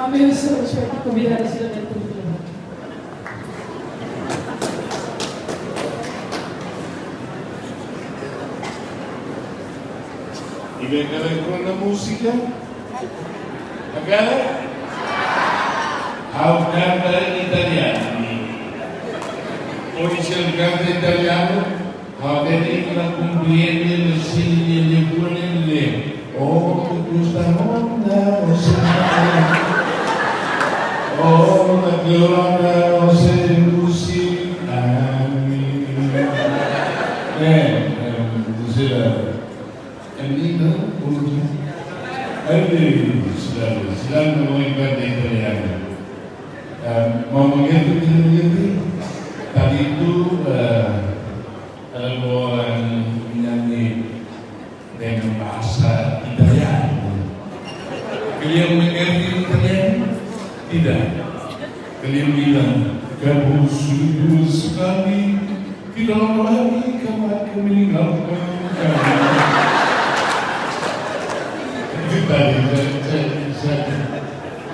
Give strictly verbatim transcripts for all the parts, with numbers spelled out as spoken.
Ami husu respeitu konvidadu sira ne'ebé tuur fila. Imi hakarak rona múzika? Hakarak? Ha'u kanta italianu. Ohin sira kanta italianu. Ha'u hatene imi la komprende, mas sira-nia liafuan ne'e: "Oh, que custa Honda, você não. Oh, da Cleona, você não se ami." É, é, você é linda, porque é linda, cidade, cidade não é grande italiana. Ah, mamma mia, tu tens minha vida. Tadi tu, ah, Agora, minha amiga, dengan bahasa italianu. Kalian mengerti Italiano? Tidak. Kalian bilang, "Kamu sungguh sekali tidak lama lagi kamu akan meninggalkan kami." Itu tadi, saya, saya, saya,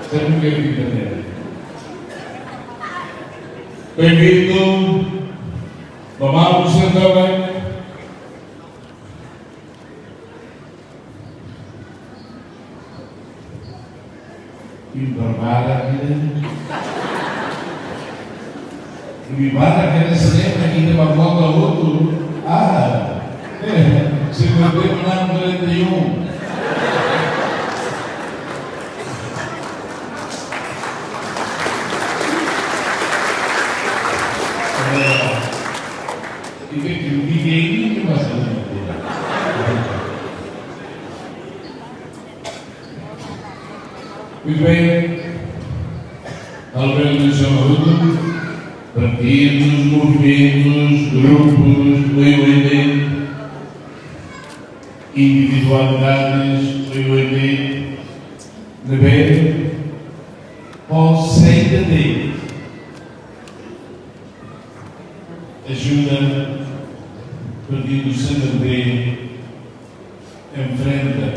saya mengerti Italiano. Begitu, Vamos sentar bem. Imi barak ida. Imi barak ida, se lembra que tem uma volta outro. Ah, é, cinquenta e um, não, quarenta e um. É. E vê que o Miguel nem tem mais a minha. Muito bem. Alberto Samarudo, partidos, movimentos, grupos, O I O M, individualidades, O I O M, ne'ebé, pode ser também. Ajuda pedindo sempre enfrenta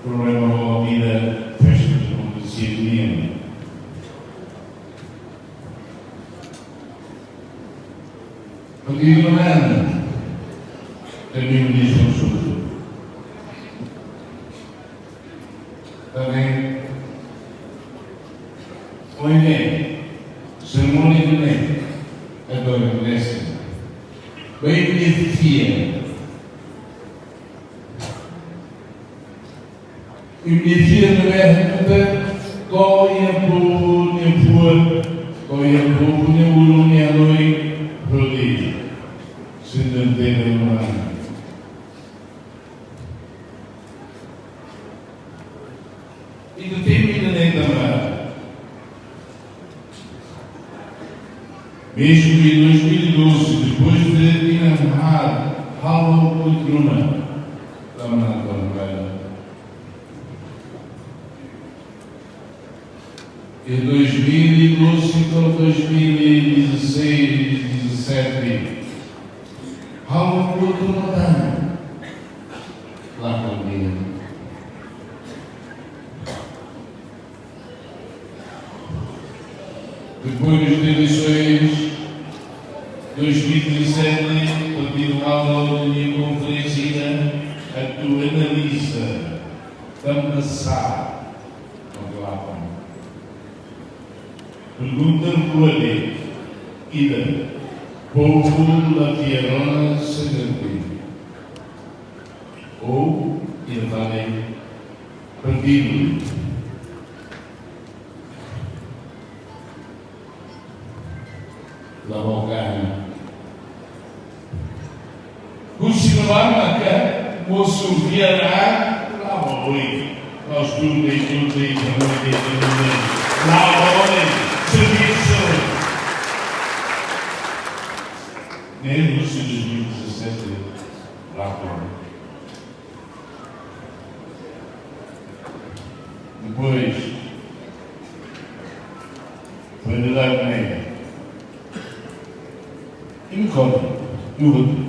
problema ba ida, festa de acontecer dinheiro. Pedindo nada, caminho de Jesus. Também, oiê, semana que vem, é doido, né? Bem, minha tia. E minha tia também, ko'alia povu nia fuan, ko'alia povu nia ulun, nia hanoin, hodi sente tena mana. I ita temi ida-ne'e tanba, mesmu em dois mil e doze, depois de tinan haat, halo kulturna, tanba tanba em dois mil e doze, to'o dois mil e dezasseis, dezassete, halo kulturna tan la kulturna. Depois de eleições, dois mil e dezassete, partidu halo nia konferénsia atu analiza tanba sá maklapa. Pergunta rua de'it, ida, povu la fiar ona sendiri. Ou, ida fali, partidu la boka. Husi ne'ebá maka mosu fiar an la boi. Nós tudo bem, tudo bem, tudo bem, tudo bem. La boi, serviço. Nem husi dois mil e dezassete, la boi. Depois, foi de dar meia. E me conta, e o outro?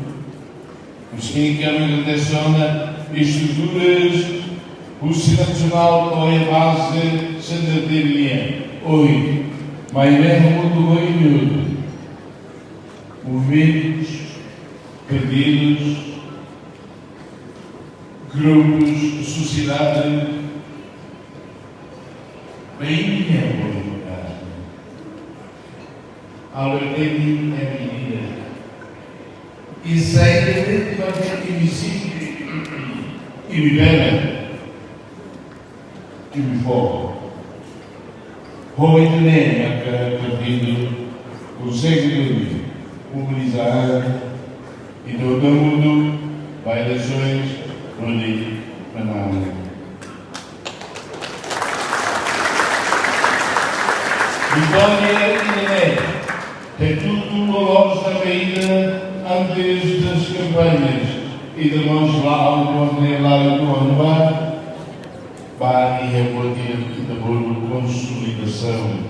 Os que querem atenção na estruturas, o sinal nacional, ou é base, sendo a teoria, oi, mas mesmo muito bem, miúdo. Movimentos, partidos, grupos, sociedade, bem, é bom. Albertini é menina. E sai de dentro da minha hemiciclo e me bebe. E me fala. Hoi, ne'e, mak partidu konsege mobilizar i todo mundo ba eleisoens, hodi manán. Vitória e ne'e, é tudo uma loja ainda antes das campanhas. E de mãos lá, ao quando é lá, ao quando vai. Ba iha buat ida ita bolu konsolidasaun.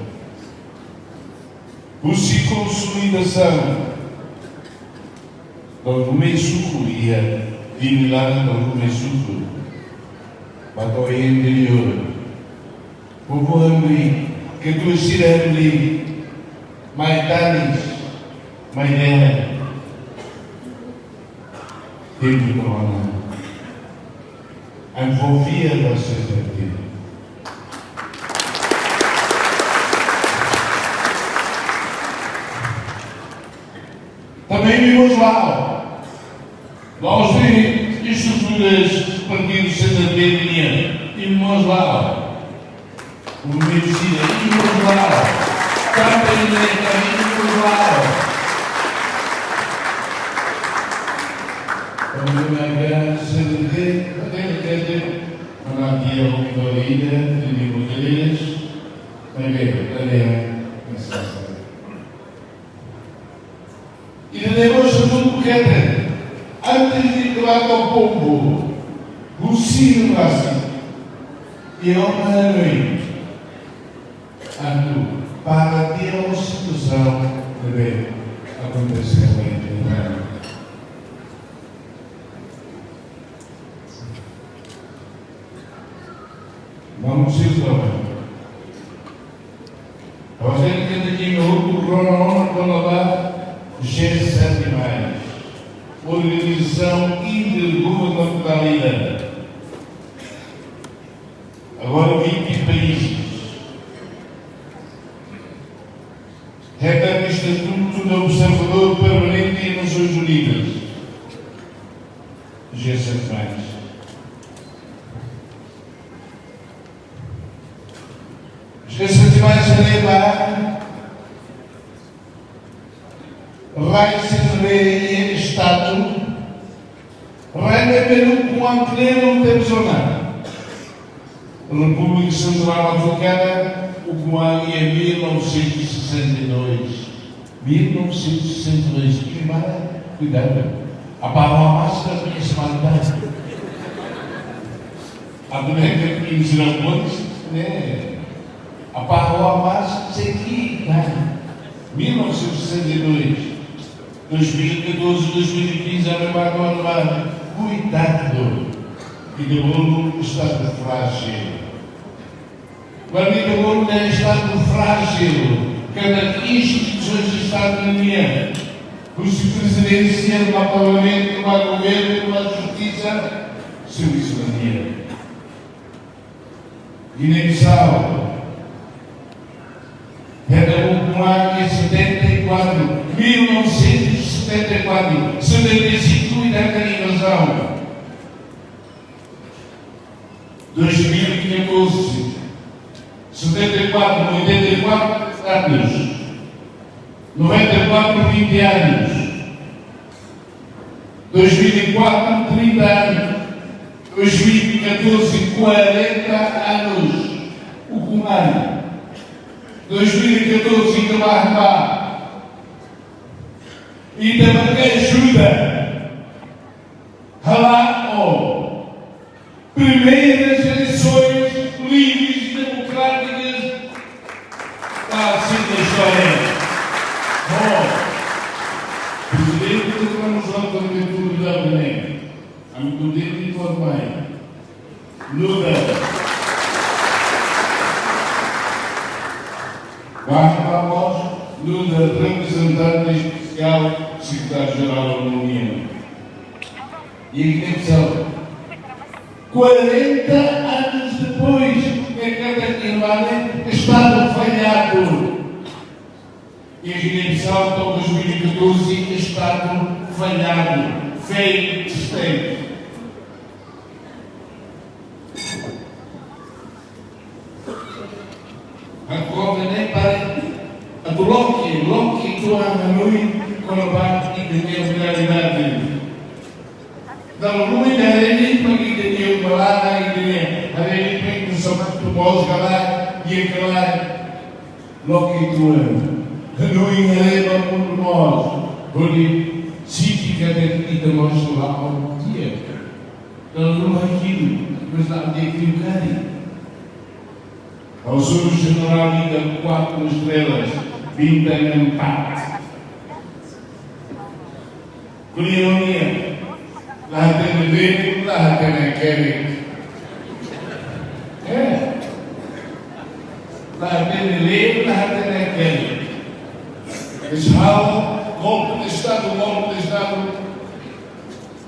Husi konsolidasaun, dala ruma suku iha, dala ruma suku ba to'o interiór. Povu hanoin, katuas sira hanoin, mai tanis, mai dehan. Tempu rona. Envolvia da sociedade. Também vimos lá. Nós vimos estruturas partido C D P nian. Vimos lá. Universidade, imos la'o. Kampanye, imos la'o. Kami menghargai sebagai, sebagai, mana dia untuk ida, jadi modelis, menghargai, menghargai. I depois de tudo que tem, antes de entrar ao povo, husi rasik, e é uma heroína. Atu, para ter uma situação de bem acontecer em Timor. Vamos se resolver. Ha'u hatene katak imi hotu rona ona kona-ba G sete mais, organizasaun intergovernamental ida. Agora vinte países. Hetan estatutu de observador permanente em Nações Unidas. G sete mais. G sete mais leva rai sira-ne'e iha estadu, rai ne'ebé ukun-an plenu tebes ona. República Central Africana, ukun-an iha mil novecentos e sessenta e dois. Mil novecentos e sessenta e dois, imi mós, kuidadu. Apá, ha'u mós la koñese mak ida. Atu ne'e ke imi sira bolu, ne'e. Apá, ha'u mós sei ki'ik. Mil novecentos e sessenta e dois, dois mil e catorze, dois mil e quinze, ame ba, ame ba, kuidadu. Ita bolu estadu frájil. Kuandu ita bolu estadu frájil, kada instituisoens de estadu nian, husi prezidénsia ba parlamentu, ba governu, ba justisa, servisu nian. Guiné-Bissau, hetan ukun-an iha setenta e quatro, mil novecentos e setenta e quatro, setenta e cinco ita hetan invazaun. Dois mil e catorze, setenta e quatro, oitenta e quatro anos. Noventa e quatro, vinte anos. Dois mil e quatro, trinta anos. Dois mil e catorze, quarenta anos. Ukun-an. Dois mil e catorze, ita bá, ita bá ajuda. Hala'o primeiras eleições livres reprezentante espesiál, sekretáriu jerál da ONU nian. E aqui tem opção. Quarenta anos depois, é que até que vale Estado falhado. E a Guiné-Bissau, até dois mil e catorze, Estado falhado, failed state. Agora nem para a do Loki, Loki, tu a Hanoi, quando vai e tem a realidade. Dala ruma ita haree de'it mak ita-nia uma laran, ita-nia, haree de'it mak ita-nia sapato mós ka lae, iha ka lae. Loke tua, hanoin haree ba mundu mós, hodi sente katak ita mós la'o di'ak. Dala ruma hili, mas la'o di'ak liu karik. Ha'u hasoru jenerál ida quatro estrelas, bintang empat. Ko'alia ho nia, la hatene leten, la hatene hakerek. Eh, la hatene leten, la hatene hakerek. Entaun, golpe de Estado, golpe de Estado.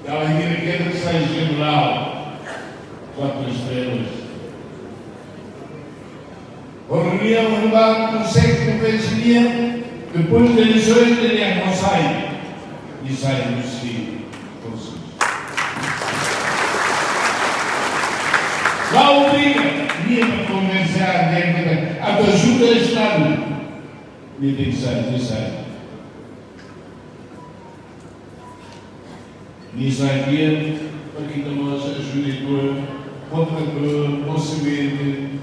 Dala ruma nia kedas sai jenerál, quatro estrelas. Reuniaun ne'ebá konsege konvense nia, depois de eleisoens nia dehan nia sai. Nia sai husi konsellu. La obriga nia para konvense, nia para ajuda Estadu. Nia tenke sai, nia sai. Nia sai di'ak, para ita mós ajuda ita, kontra ku orçamento,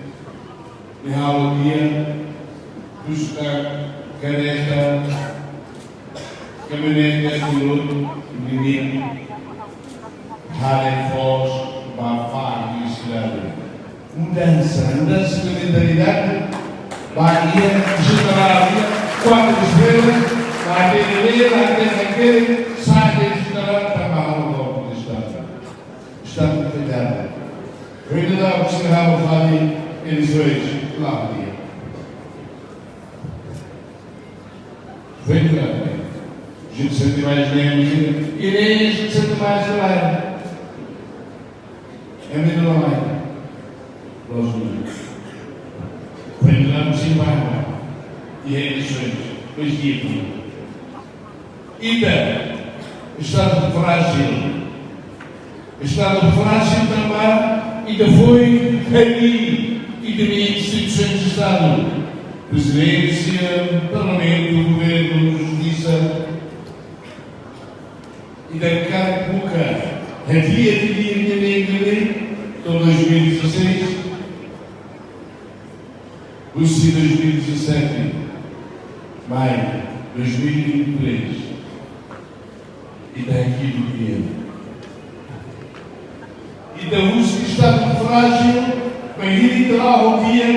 nia halo di'ak, buska kareta, kamionete, kulun, menino, hale fos, ba fali sidade. Mudansa, mudansa de mentalidade. Ba iha jenerál, iha quatro estrelas, ba T N L, ba T N L, sai de jenerál, trabalha no golpe de Estado. Estado de verdade. Realidade, se há uma fali, eleisoens, lá dia. Vem cá. A gente sente mais nem a medida. E nem a gente sente mais, não é? É a medida não é. Nós não. Vem cá, não se vai, não. E é eleições. Pois dia, pô. Ita, Estadu frájil. Estadu frájil tanba ita foin hadi'a ita-nia instituisoens de Estadu, Prezidénsia, Parlamentu, Governu, Justisa. Ita hakarak buka hadi'a ita-nia, ita-nia, ita-nia, to'o dois mil e dezasseis, husi dois mil e dezassete, mai, dois mil e vinte e três. Ita hadi'a ita-nia. Ita husi Estadu frájil, ba ita la'o di'ak,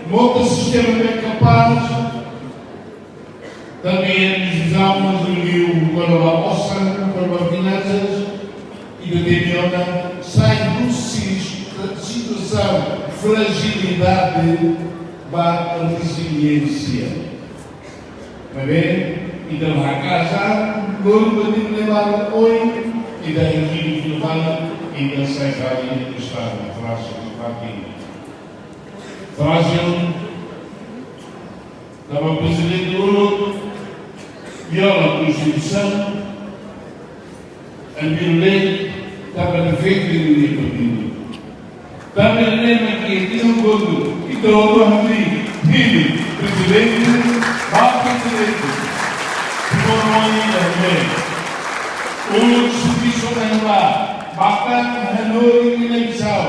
monta sistema ne'ebé kapás, tanba iha desizaun mós liu kona-ba osan, kona-ba finansas, ita tenke ona sai husi situasaun frajilidade ba reziliénsia. Maibé, ita la hakaas an, loron ida ne'ebá ohin, ita ekipe fila fali, ita sai fali, ita Estadu frájil, frájil. Frájil, tanba prezidente uluk viola Konstituisaun, anu lei, tanba defende ninia partidu. Tanba ne'e mak iha tinan kotuk, ita hotu hanoin, hili, prezidente, ba prezidente. Timor-Leste, uluk servisu ne'ebá, bakan hanorin Guiné-Bissau.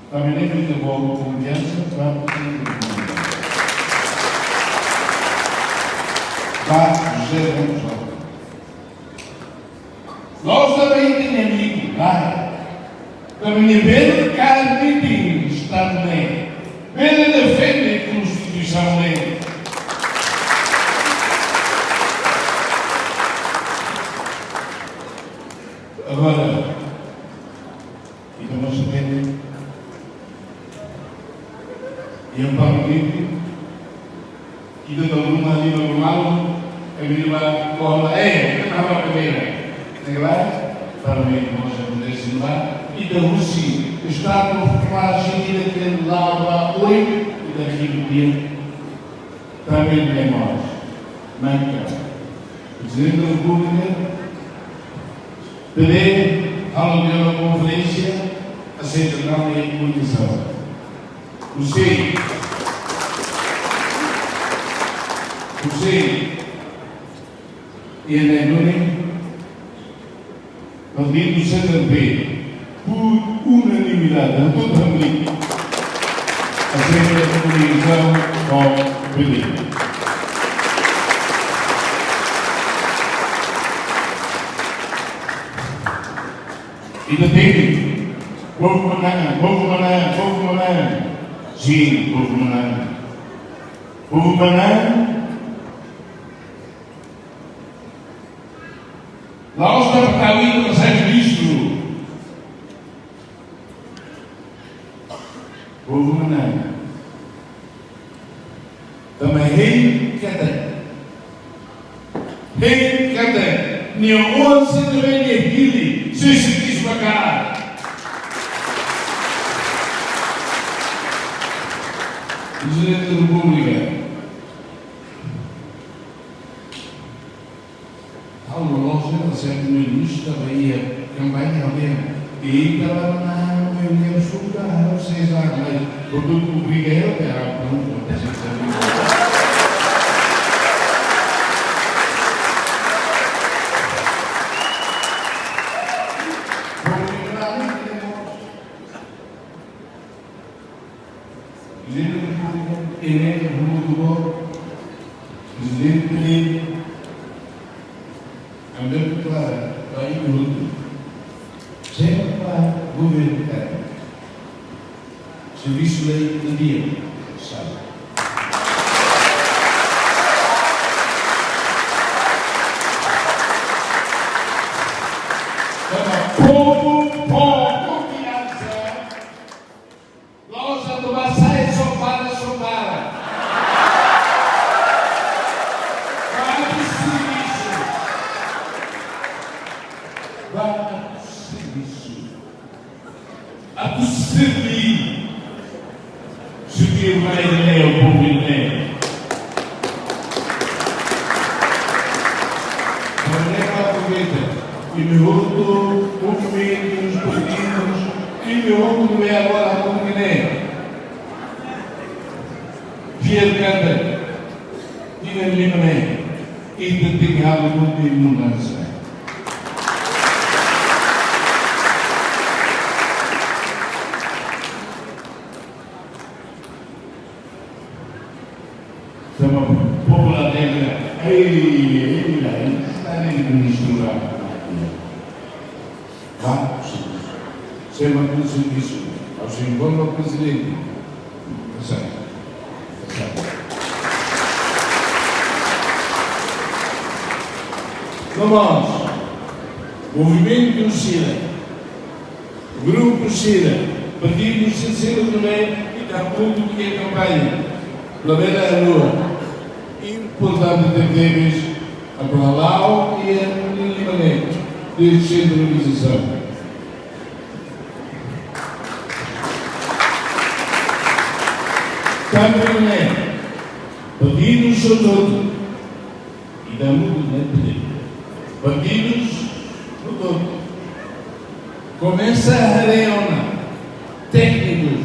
Tanba ne'e ita fó konfiansa ba ba José Ramos Horta. La'ós tanba ita-nia amigu, lae. Tanba nia bele kaer metin Estadu ne'e, bele defende Konstituisaun ne'e. Agora, ita mós hatene, iha Parlamentu, ita dala ruma liu Malu, imi ba kola, eh, ita haba primeira. Ne'e klaru, para mim, nós vamos decidir. Ita husi, Estadu frájil ida ke la'o ba oin, ita hidup di'ak. Tanba ne'e mós, nunka. Prezidente da Repúblika, bele, halo diálogu konferénsia, aseita ona komunikasaun. Hussein. Hussein. Iha ne'e duni, partidu C N R P, por unanimidade, tudo reunido. Aseita komunikasaun ho pedidu. Ita temi, povu manán, povu manán, povu manán. Sin, povu manán. Povu manán. La'ós atu tau ita ba sai ministru. Povu manán. Tanba hein ketak. Hein ketak. Nia oan sira ne'ebé nia hili, sei servisu ba kaer. Prezidente da Repúblika. Ha'u loloos ne'e, se primeira-ministru ba iha kampaña, ha'u dehan, ita la manán, ha'u dehan, sudah, ha'u sei sa, mas, produtu obriga, ha'u dehan, ah, prontu, ha'u sei sa. Prezidente Repúblika, ene, hamutuk ho Prezidente Alberto Clara, ba imi hotu, sempre governu, servisu lei no dia, sabe? Tanba povu, povu, konfiansa. La'ós atu ba sai só para, só para. Ba atu servisu. Ba atu servisu. Atu serví. Suki mai de leo, povu de leo. Problema aproveita. Imi hotu, movimentus, partidus, imi hotu ne'ebé agora, povu de leo. Fiar kata, ita lima ne'e, ita tenke halo mudansa. Sama popular ne'e, ei, ei, ei, ei, ei, ei, ei, ei, ei, ei, ei, Ba servisu. Sema ku servisu. Ha'u sei informa prezidente. Sai. Sai. No mós, movimentu sira, grupu sira, partidu sira, sira também, ita hamutuk iha kampaña. Labele haluha. Importante tebes, atu hala'o iha lima ne'e, de sentralizasaun. Tanba ne'e, partidus hotu-hotu, ita hamutuk ne'e, partidus hotu-hotu, komesa haree ona téknikus,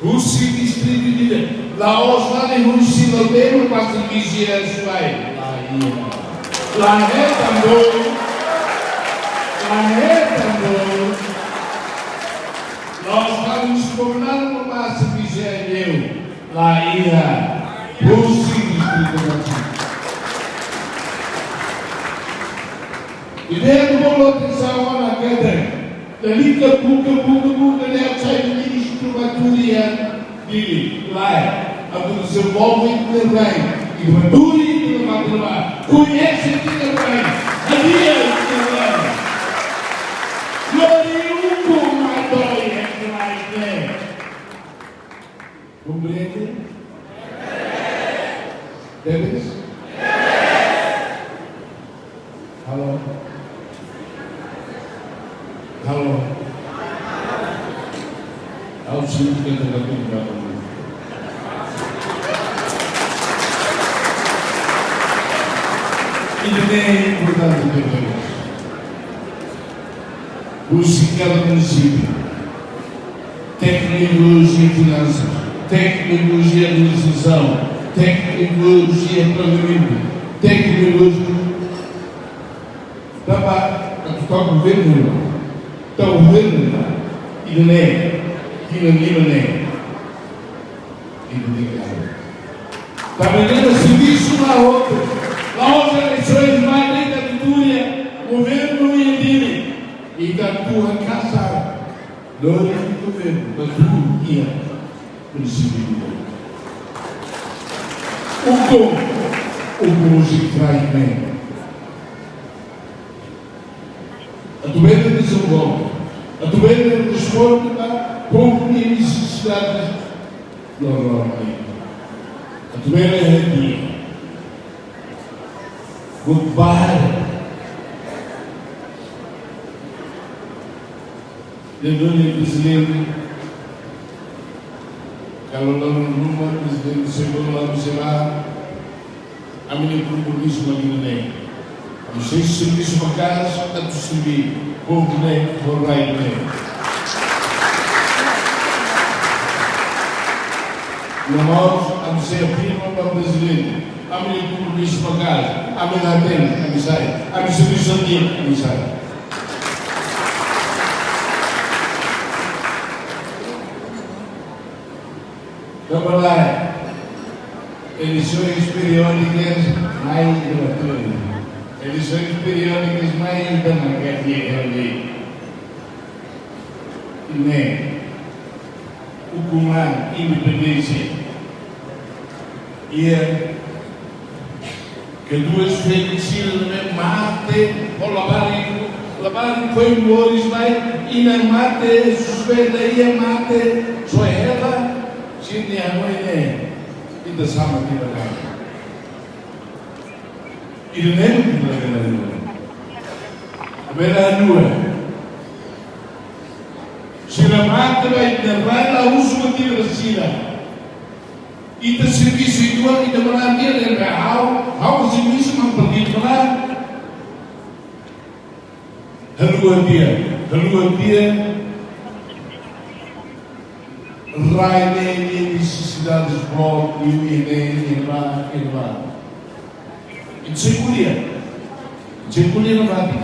husi distritu ida-idak, la'ós fali husi Loutemo ba servisu iha Suai. Lae, lae tanba. Lae tanba. La'ós fali husi komunál ba servisu iha Aileu. Lae, husi distritu ida-idak. Ida-ne'e atu bolu atensaun ona katak, lalika buka, buka, buka, ne'e sai ministru ba tuur iha Dili, lae, atu dezenvolve ita-nia rai, ita ba tuur, ita ba tuur ba, koñese ita-nia rai, hadi'a ita-nia rai. Lori uku mai doi, é que vai ter. Komprende? Tebes? Halo? Halo? Ha'u sente katak ita la bele. Ida-ne'e importante, tebes. Husi kada munisípiu, téknikus de finansas, téknikus de administrasaun, téknikus de planeamentu, téknikus. Tanba atu tau governu, tau governu, ida-ne'e, ida-ne'e, ida-ne'e. Ita tenke halo. Tanba ne'e servisu la hotu. La'ós eleisoens mai de'it atu tuur iha governu iha Dili. Ita atu haka'as lori governu ba tuur iha munisípiu. Ukun, ukun husi kraik ne'e. Atu bele dezenvolve. Atu bele responde ba povu nia nesesidade. Normalmente. Atu bele hedi. Governu. Duni prezidente. Kalau dalam rumah prezidente sebelum habis sebar. Ami-nia kompromisu mak ida-ne'e. Ami sei servisu maka'as atu serví povu ne'e ho rai ne'e. No mós, ami sei afirma ba prezidente, ami-nia kompromisu maka'as, ami la hatene, ami sai, ami servisu di'ak, ami sai. Tanba lae, eleisoens periódikas mai ita la tuir. Eleisoens periódikas mai ita la hatene. Ne'e, ukun independénsia. Iha kedua Felix sira ne'e mate, ho labarik, labarik foin moris mai, inan mate, suspeita iha mate, soe hela, sira-nia hanoin ne'e, ita sama ita kan. Ida-ne'e ita la bele. Bele dua. Sira mate ba ita rai la husu ba ita sira. Ita servisu ituan, ita manán di'ak, lembra ha'u, ha'u servisu mak partidu manán. Haluha tiha, haluha tiha. Rai ne'e nia nesesidades boot, nia ne'e, nia ba, nia ba. Ita sei ko'alia. Ita sei ko'alia nafatin.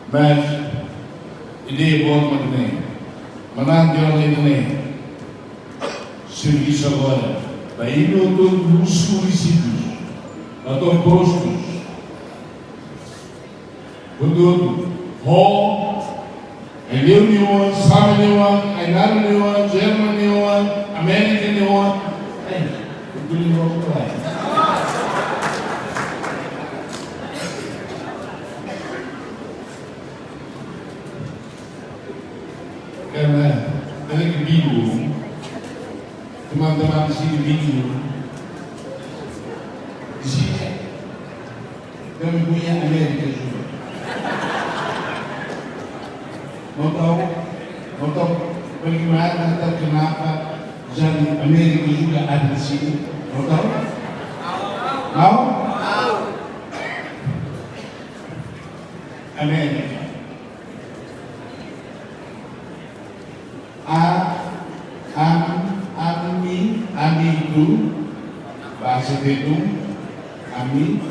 Mas, ideia boot mak ne'e. Manán di'ak mak ne'e. Servisu agora. Ba imi hotu husi munisípius. Ba to'o postus. Hotu-hotu. Ho. Ai-Liu nia oan, Same nia oan, Ainara nia oan, German nia oan, Amérika nia oan. Ai, ita-nia oan, pai. Karena, dari ke bingung, teman-teman di sini bingung. Di sini, kami punya Amérika juga. Mau tahu? Mau tahu bagaimana atau kenapa jadi Amérika juga ada di sini? Mau tahu? Mau? Amérika. A, am, ami, ami itu, bahasa Tetun, ami,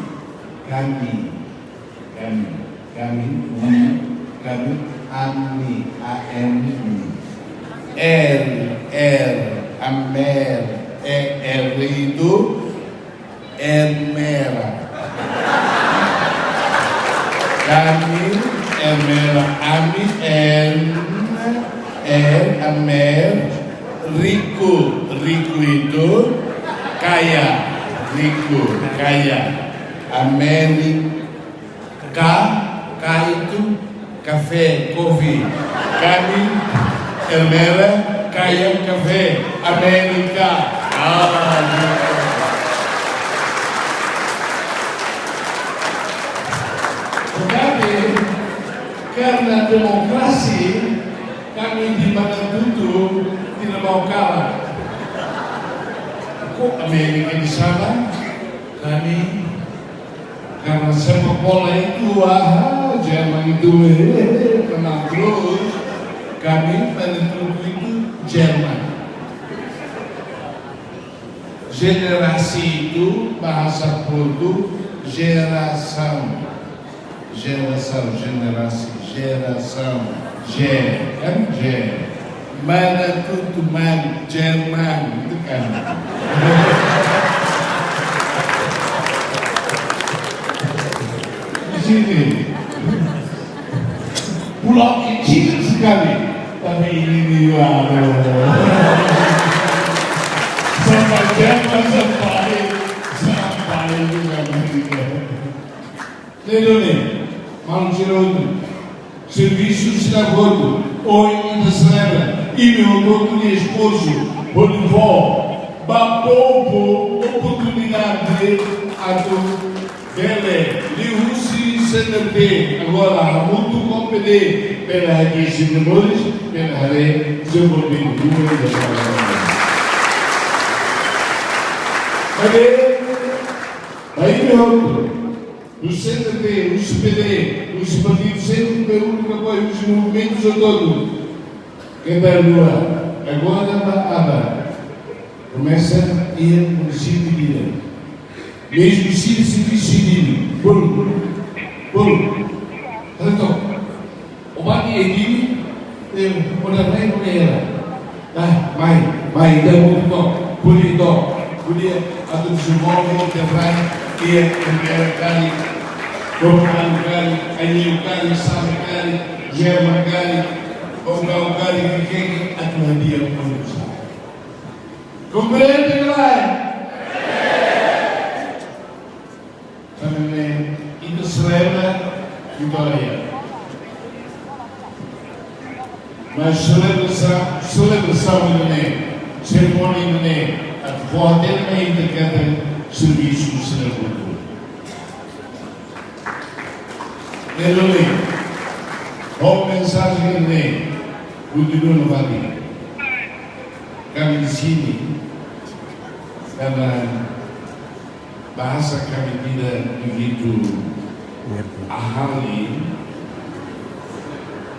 kami, kami, kami, we, kami, ami, A M I. Er, er, amer, e, er itu, Ermera. Kami, Ermera, ami, en, er, amer, riku, riku itu, kaya, riku, kaya, Amérika, ka itu, kafé, kopi. Kami, Ermera, kaya, kafé, Amérika. Ah, gitu. Demokrasi, kami di Manatutu tidak mau kalah. Kok Amerika di sana, kami karena sepak bola itu, wah, Jerman itu, eh, menang terus. Kami Manatutu itu Jerman. Generasi itu bahasa Portu, gerasaun. Gerasaun, generasi, gerasaun. Ge, kan? Ge. Manatutu, man, Jerman, itu kan. Di sini. Pulau kecil sekali, tapi ini nih, waduh. Sampai Jerman, sampai, sampai juga begitu. Ne'e duni, maun sira hotu. Servisu sira hotu, ohin ita selebra, imi hotu-hotu nia esforsu, hodi fó ba povu oportunidade atu bele, liuhusi C N T, agora hamutuk ho P D, bele hadi'a sira-nia moris, bele haree dezenvolvimentu rua ida. Haree, ba imi hotu, husi C N T, husi P D, husi partidu C N T, úniku apoiu, husi movimentu hotu-hotu. Keta haluha, agora ba aban. Komesa iha munisípiu ida-idak. Mezmu sira servisu ida-idak. Bolu, bolu, bolu. Tantu. Ó bati iha ida-idak, eh, ó-nia rai, ó-nia hela. Ah, mai, mai, ita hamutuk, ko'alia, ko'alia atu dezenvolve ita-nia rai, iha Primavera karik, Kopan karik, Añil karik, Same karik, Jerman karik, Hong Kong karik, Viking atu hadi'a povu sira. Komprende ka lae? Tanba ne'e, ita selebra vitória. Mas selebrasaun, selebrasaun ida-ne'e, serimónia ida-ne'e, atu fó-hatene mai ita katak servisu sira hotu. Ne'e duni, ho mensajen ne'e, últimu no mati. Kami di sini, karena bahasa kami tidak begitu ahli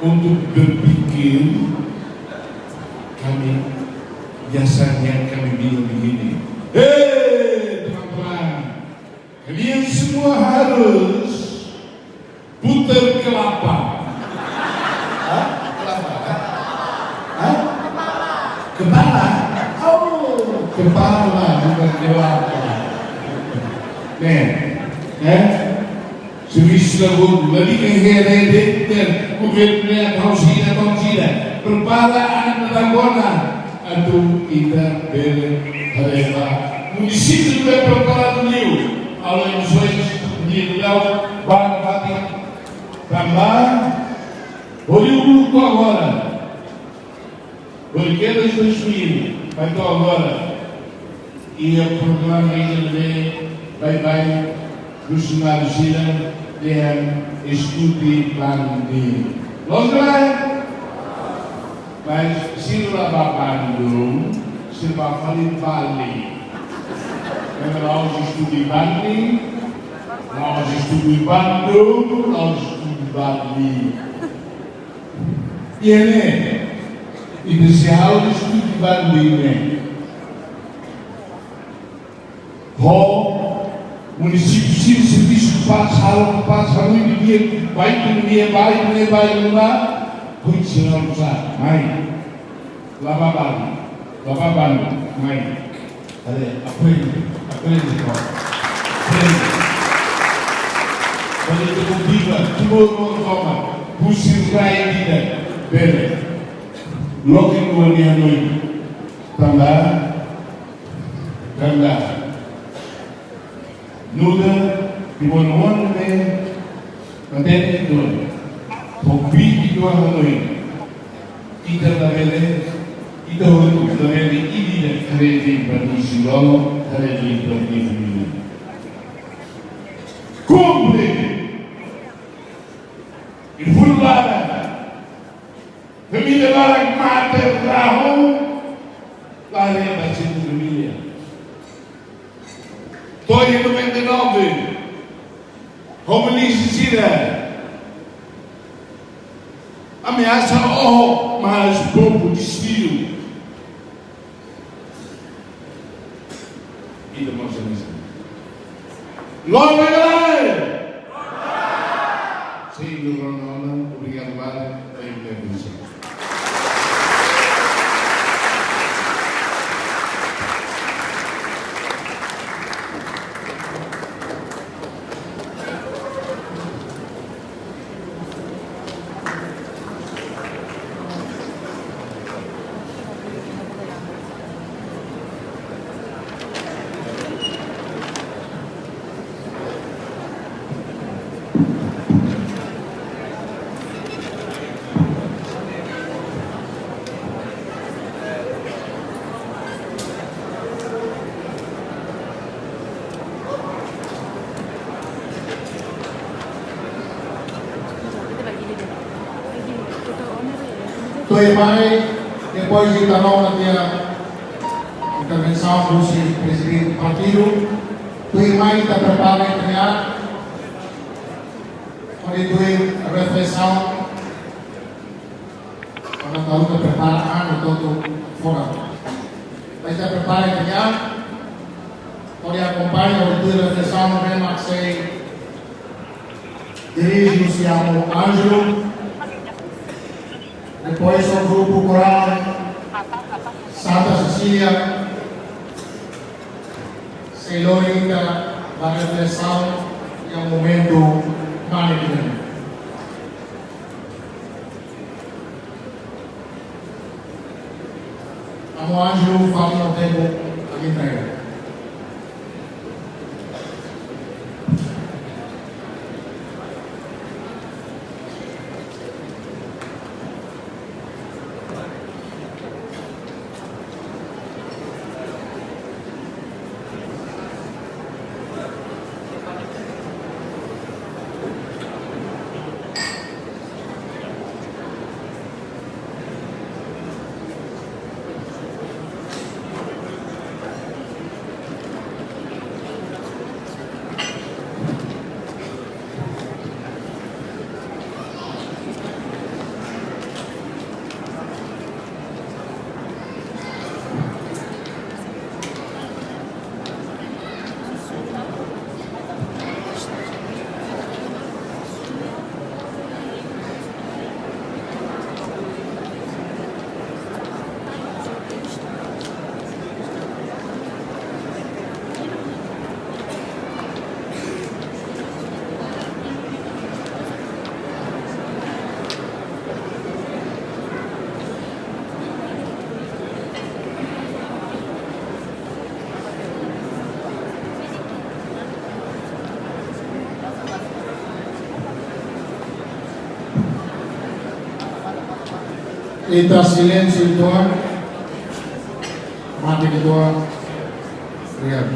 untuk berpikir, kami biasanya kami bilang begini, "Hei, teman-teman, kalian semua harus putar kelapa." Hah? Kelapa, hah? Hah? Kepala? Oh, kepala, bukan kelapa. Ne'e, eh? Servisu sira hotu, la bele haree de'it, governu ne'e atu halo saida, atu halo saida. Prepara anak-anak agora. Atu ita bele haree ba munisípiu ne'ebé preparadu liu, halo emosaun, dia liu, ba nafatin, tanba hodi uluk to'o agora, hodi kedas dois mil, mai to'o agora, iha programa ida ne'ebé baibain funsionáriu sira dehan estuda Bandung. Loos ka lae? Mas sira la bá Bandung, sira bá fali Bali. Karena la'ós estuda Bandung, la'ós estuda Bandung, la'ós estuda Bali. Iha ne'e, ita sei halo estuda Bandung ne'e. Ho munisípiu sira servisu kapás, halo kapás, halo ida-idak, baik ida-idak, baik ida-idak, baik ida-idak, hodi sira halo sá, mai. La bá Bali, la bá Bandung, mai. Haree, aprende, aprende, ko. Aprende. Bali te motiva, tudo no toma, husi rai ida, bele. Loke no nia noi, tanba, tanba. Nu'udar, di bono-bono ne'e, mantene ita-nia, fó kbiit ita-nia hanoin. Ita labele, ita hotu labele ida-idak haree de'it ba nia isin-lolon, haree de'it ba nia família. Kumpre! I funu bala, Komunista sira ameasa oho, mas povu desistidu. Ita mós hanesan. Lori Bengala! Sin, Ronaldo, obrigadu barak, terima kasih. Tuirmai, depois de ita rona tiha intervensaun husi prezidente partidu, tuirmai ita prepara ita-nia an, hodi tuir reflesaun, para ita prepara an hotu-hotu fora. Mas ita prepara ita-nia an, hodi akompaña, hodi tuir reflesaun ne'ebé mak sei dirije husi Amu Ângelo. Depois, o grupu korál Santa Cecília sei lori ita ba reflesaun iha momentu mane ida-ne'e. Amu Ângelo, fatin ho tempu, ami entrega. Ita silénsiu uitoan, mate uitoan. Obrigadu.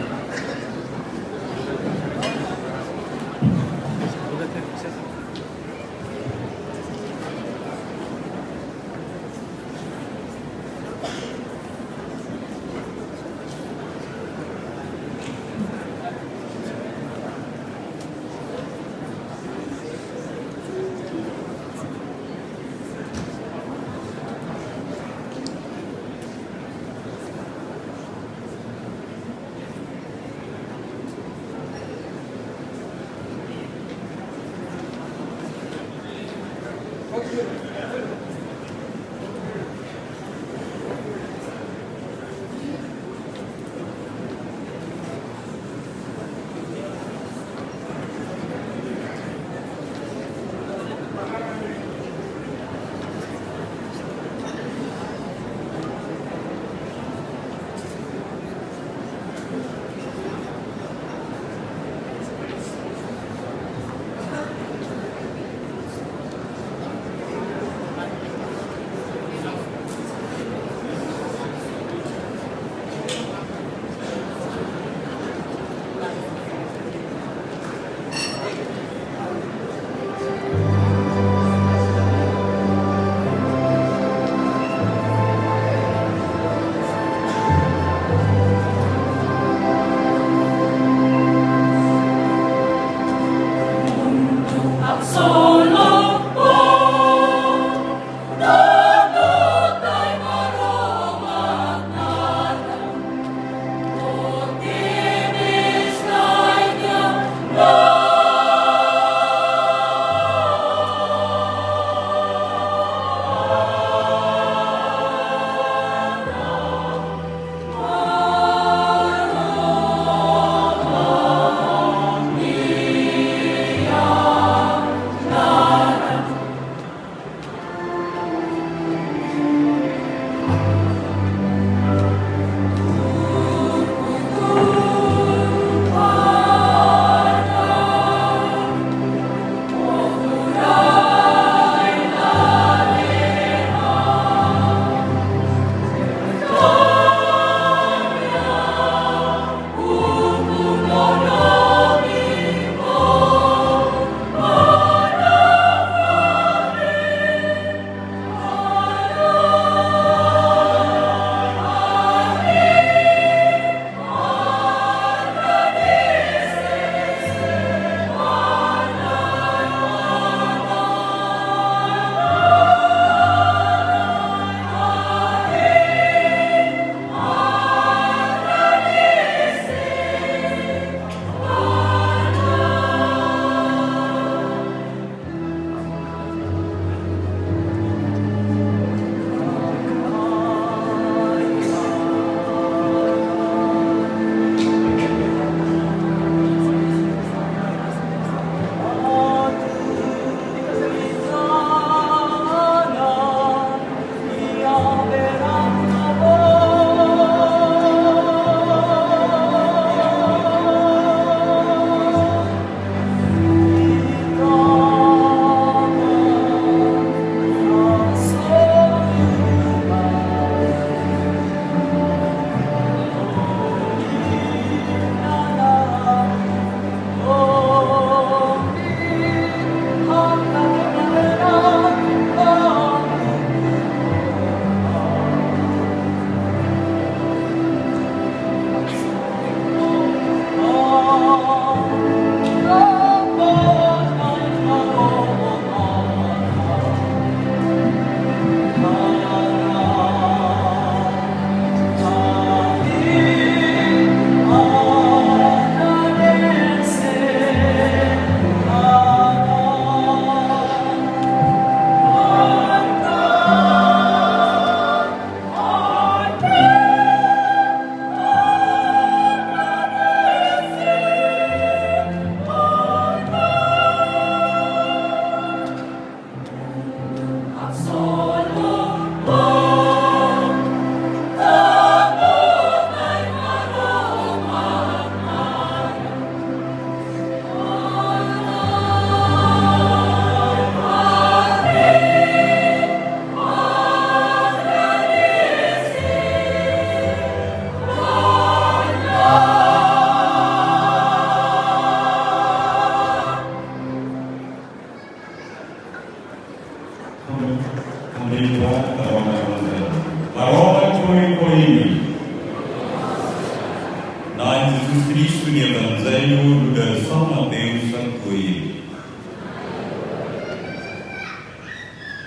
Dari São Mateus santuáriu.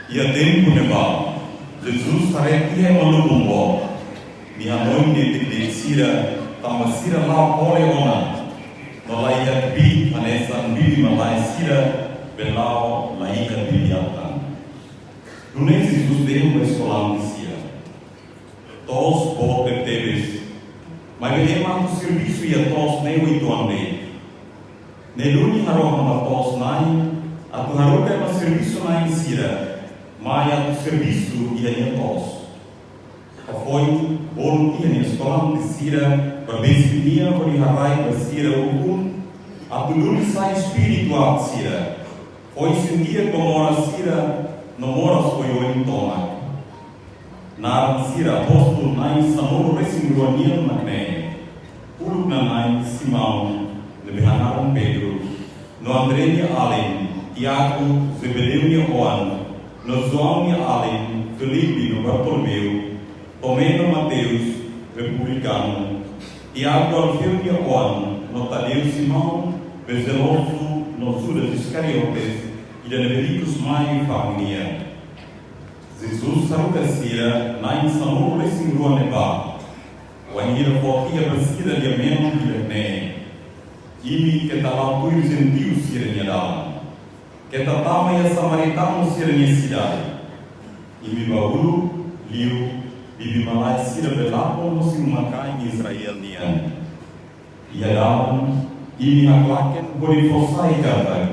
Iha tempu ne'ebá, Jesus haree tiha ema lubun boot. Nia hanoin de'it sira, tanba sira la'o kole ona. No la iha kbiit hanesan bibi-malae sira, be la'o la iha bibi-atan. Nune'e Jesus dehan ba eskolante sira: To'os boot tebes. Maibé ema atu servisu iha to'os ne'e uitoan de'it. Ne'e duni harohan ba to'os-na'in, atu haruka ema servisu-na'in sira mai atu servisu iha nia to'os. Hafoin bolu tiha nia eskolante sira ba besik nia hodi haraik ba sira ukun, atu duni sai espíritu aat sira, foin isin di'ak ba moras sira, no moras oioin tomak. Naran sira apóstolu na'in sanulu-resin-rua nian mak ne'e: uluk nanain Simão, ne'ebé hanaran Pedro, no André nia alin, Tiago, Zebedeu nia oan, no João nia alin, Filipe no Bartolomeu, Tomé no Mateus, publikanu, Tiago, Alfeu nia oan, no Tadeu, Simão Bezelotu, no Judas Iskariotes, ida ne'ebé ikus mai fa'an nian. Jesus haruka sira na'in sanulu-resin-rua ne'ebá, wainhira fó tiha ba sira lia-menon hirak-ne'e: Imi keta la'o tuir jentiu sira-nia dalan. Keta tama iha samaritanu sira-nia sidade. Imi bá uluk liu bibi-malae sira be lakon husi uma-kain Israel nian. Iha dalan, imi haklaken hodi fó sai katak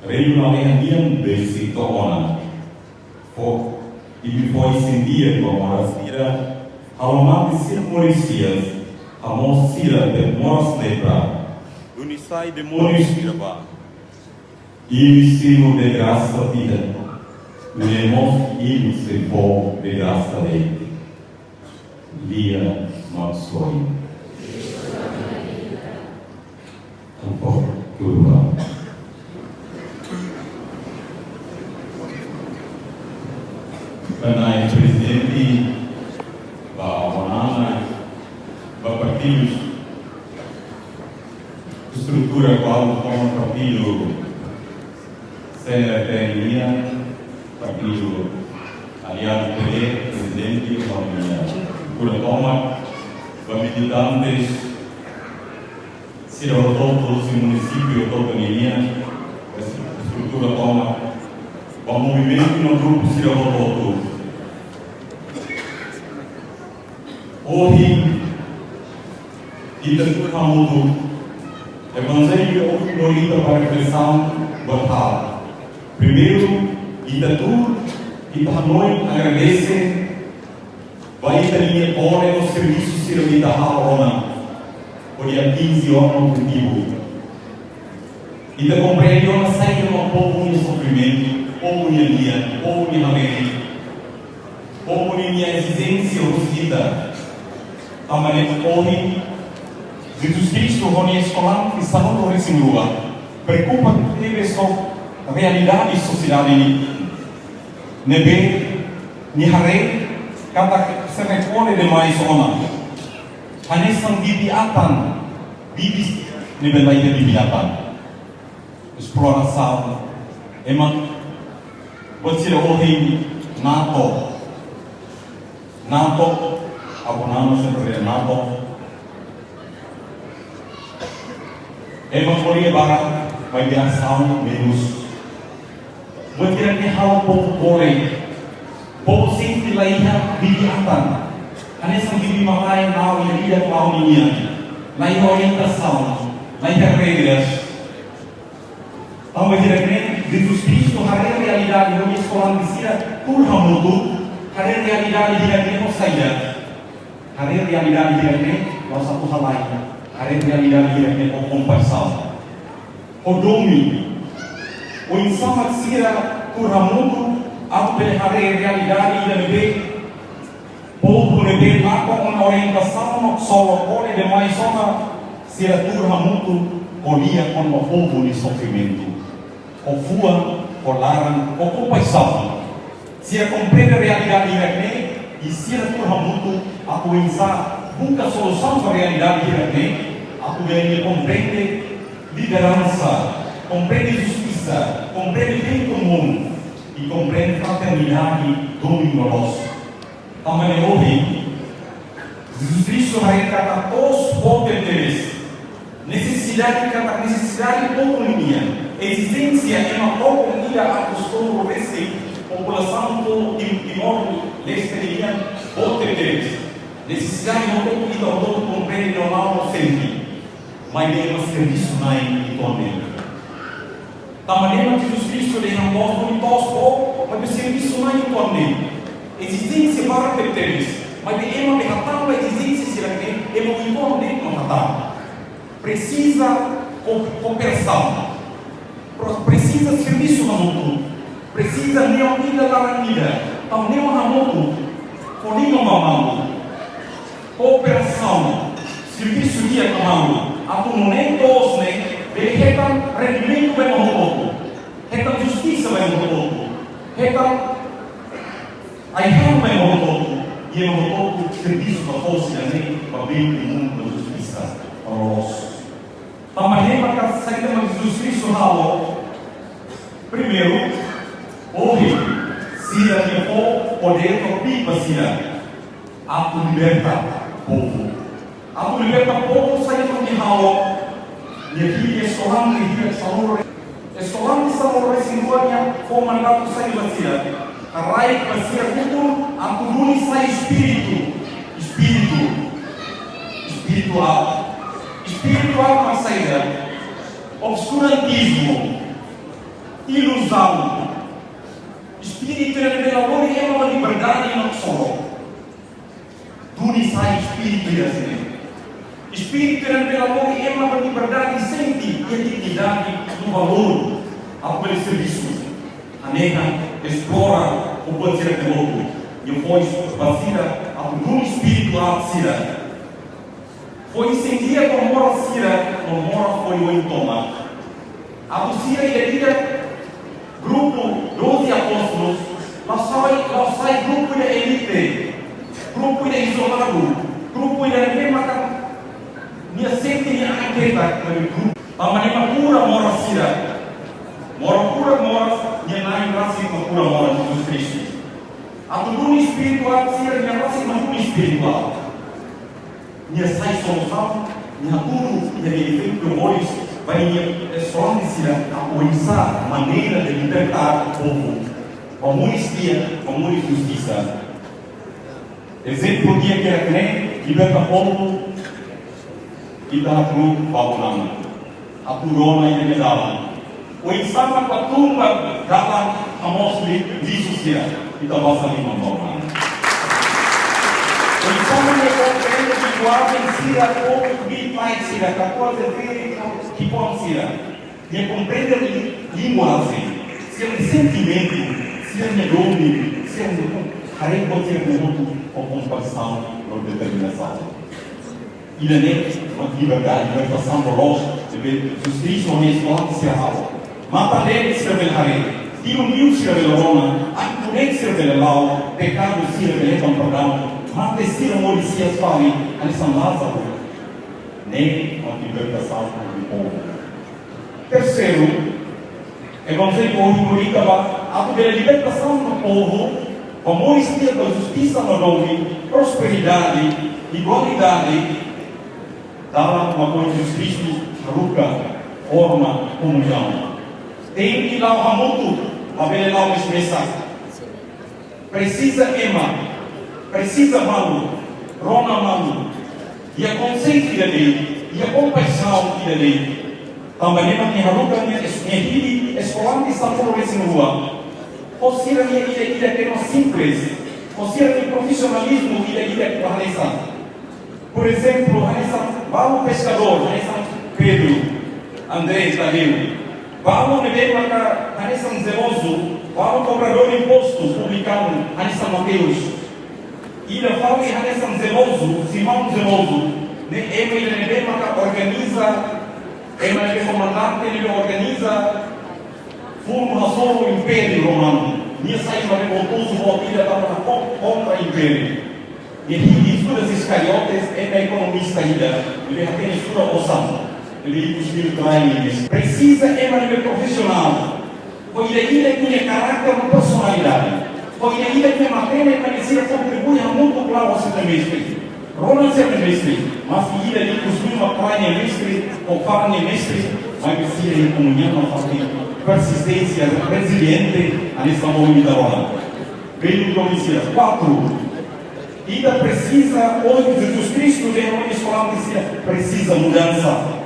Reinu Lalehan nian besik to'o ona. Fó, imi foin isin di'ak ba moras sira, halo mate sira moris-hi'as, hamoos sira be moras lepra, duni sai demóniu sira bá. Imi simu de grasa tiha, nune'e mós imi sei fó de grasa de'it. Lia Maksoin. Tanpa kurva. Ba nai prezidente, ba Avó Nana, ba partidu, estrutura kual toma partidu, C N R T nian, partidu Aliansa P D, prezidente, ba nia estrutura tomak, ba militantes, sira hotu-hotu, husi munisípiu hotu-hotu ninian, estrutura tomak, ba movimentu no grupu sira hotu-hotu. Ohin, ita tuur hamutuk, Evanjellu ohin lori ita ba reflesaun buat haat. Primeiru, ita tuur, ita hanoin agradese ba ita-nia kole no servisu sira ita halo ona, hodi atinje ona objetivu. Ita komprende ona saida mak povu nia sofrimentu, povu nia lian, povu nia hamriik, povu nia ezijénsia husi ita. Tanba ne'e ohin, Jesus Kristu ho nia eskolante sanulu-resin-rua preokupa tebes ho realidade sosiedade nian. Ne'ebé nia haree katak sira kole demais ona. Hanesan bibi-atan, bibi ne'ebé la iha bibi-atan. Esplorasaun, ema buat sira ohin NATO. NATO, Avó Nana sempre NATO. Ema ko'alia barak, maibé asaun menus. Buat hirak-ne'e halo povu kole. Povu sente la iha bibi-atan. Hanesan bibi-malae la'o iha ida-idak la'o ninian. La iha orientasaun, la iha regras. Tanba hirak-ne'e, Jesus Kristu haree realidade, no nia eskolante sira tuur hamutuk, haree realidade hirak-ne'e ho saida. Haree realidade hirak-ne'e, la'ós atu halai. Haree realidade hirak-ne'e ho kompaixaun, ho domin. Oinsá mak sira tuur hamutuk atu bele haree realidade ida ne'ebé povu ne'ebé lakon ona orientasaun no ksolok kole demais ona, sira tuur hamutuk ko'alia kona-ba povu nia sofrimentu. Ho fuan, ho laran, ho kompaixaun. Sira komprende realidade hirak-ne'e, i sira tuur hamutuk atu oinsá buka solusaun ba realidade hirak-ne'e, atu bele komprende Lideransa, komprende justisa, komprende bem komún i komprende fraternidade domin loloos. Tanba ne'e ohin, Jesus Kristu haree katak to'os boot tebes. Nesesidade katak nesesidade povu nian. Ezijénsia ema okos ida atus tolu resin populasaun Tim-, Timor-Leste nian boot tebes. Nesesidade hotu-hotu ita hotu-hotu komprende no la'o sente. Maibé ema servisu na'in uitoan de'it. Tanba ne'e mak Jesus Kristu dehan to'os boot, maibé servisu na'in uitoan de'it. Ezijénsia barak tebes, maibé ema ne'ebé hatán ba ezijénsia sira-ne'e, ema uitoan de'it mak hatán. Presiza ko-, kooperasaun. Pro-, presiza servisu hamutuk. Presiza neon ida laran ida. Tanba neon hamutuk, fó liman ba malu. Kooperasaun, servisu di'ak ba malu. Atu nune'e to'os ne'e bele hetan rendimentu ba ema hotu-hotu. Hetan justisa ba ema hotu-hotu. Hetan ai-han ba ema hotu-hotu. I ema hotu-hotu servisu ba to'os ida-ne'e ba bem komún, ba justisa, ba loloos. Tanba ne'e maka saida mak Jesus Kristu halo? Primeiru, ohin, sira nia fó podér no pipa sira atu liberta povu. Atu liberta povu saida mak nia halo? Nia hili eskolante, nia hili sanulu, eskolante sanulu-resin-rua nia fó mandatu saida ba sira? Haraik ba sira hotu atu duni sai espíritu. Espíritu. Espíritu aat. Espíritu aat mak saida? Obskurantizmu. Iluzaun. Espíritu ne'ebé la lori ema ba liberdade no solo. Duni sai espíritu ida-ne'e. Espíritu ne'ebé la lori ema ba liberdade sente, identidade no valór. Atu bele servisu. Hanehan esplora ho buat sira-ne'e hotu. Nia fó ba sira atu duni espíritu aat sira. Fó insendia ho moras sira, ho moras fó oin tomak. Atu sira ida-idak, grupu doze apóstolus, la sai, la sai grupu ida elite, grupu ida izoladu, grupu ida ne'ebé maka nia sente nia ain ketak, maibé grupu. Tanba ne'e mak kura moras sira, moras kura moras, nia na'in rasik mak kura moras Jesus Kristu. Atu duni espíritu aat sira, nia rasik mak duni espíritu aat. Nia sai solusaun, nia hatudu, nia hili efeitu moris ba nia eskolante sira, oinsá maneira de libertar povu ba moris di'ak, ba moris justisa. Ezemplu di'ak ida-ne'e, liberta povu, ita hakru'uk ba Babu Nana. Atu rona ida-ne'e dalan. Oinsá mak atu tun ba dalan hamoos li-, lixu sira, ita basa liman ba Babu Nana. Oinsá mak nia komprende linguajen sira, povu, bi pai sira, katuas de feri, kipon sira. Nia komprende li-, linguajen, sira-nia sentimentu, sira-nia domin, sira-nia haree buat sira-ne'e hotu ho kompaixaun no determinasaun. Ida-ne'e mak liberdade, libertasaun loloos, ne'ebé Jesus Kristu ho nia eskolante sira halo. Matan-leten sira bele haree, tilun-biun sira bele rona, ain-kunek sira bele la'o, pekadu sira bele hetan perdaun, mate sira moris hi'as fali, hanesan Lázaro. Ne'e mak libertasaun ba povu. Terseiru, Evanjellu ohin ko'alia ba atu bele libertasaun ba povu, ba moris di'ak, ba justisa no domin, prosperidade, igualdade, dalan ba Jesus Kristu haruka, forma komuñaun. Tenke la'o hamutuk, labele la'o mesak-mesak. Presiza ema, presiza malu, rona malu, iha konseitu ida de'it, iha kompaixaun ida de'it. Tanba ne'e mak nia haruka nia es-, nia hili eskolante sanulu-resin-rua. Ho sira-nia ida-idak ema simples, ho sira-nia profisionalizmu ida-idak hanesan. Por ezemplu, hanesan balu peskadór, hanesan Pedro, André, Tadeu. Balu ne'ebé maka hanesan zelozu, balu kobradór impostu, publikanu, hanesan Mateus. Ida fali hanesan zelozu, Simão Zelozu, ne'e ema ida ne'ebé maka organiza, ema ne'ebé komandante ne'ebé organiza, funu hasoru Impériu Romanu. Nia sai ema revoltozu boot ida para kon-, kontra Impériu. Nia hili Judas Iscariotes, ema ekonomista ida, ne'ebé hatene sura osan. Líder espirituál ne'e presiza ema ne'ebé profisionál. Ho ida-idak nia karakter no personalidade. Ho ida-idak nia matenek para sira kontribui hamutuk ho sira-nia mestre. Rona sira-nia mestre, maski ida-idak husu mak nia mestre, ou fala nia mestre, maibé sira iha komuñaun no fali persisténsia, reziliente, hanesan ohin ita rona. Bem, província quatro. Ita presiza, ohin Jesus Kristu dehan ba eskolante sira, presiza mudansa.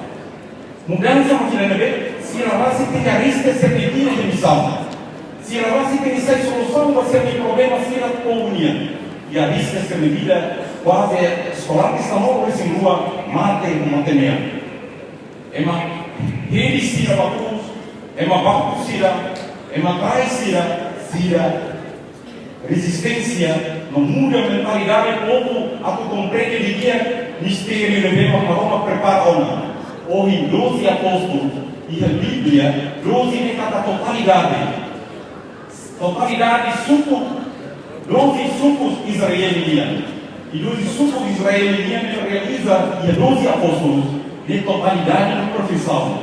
Mudansa mak ida ne'ebé, sira rasik tenke arrisku sira-nia vida iha misaun. Sira rasik tenke sai solusaun ba sira-nia problema sira-nia povu nian. I arrisku sira-nia vida, kuaze eskolante sanulu-resin-rua mate, mate mean. Ema hedi sira ba krús, ema baku sira, ema trai sira, sira rezisténsia no muda mentalidade povu atu komprende didi'ak mistériu ne'ebé Maromak prepara ona. Ohin doze apóstolu, iha Bíblia, doze ne'e katak totalidade. Totalidade suku, doze sukus Israel nian. I doze sukus Israel nian ne'e realiza iha doze apóstolus, ne'e totalidade no perfeisaun.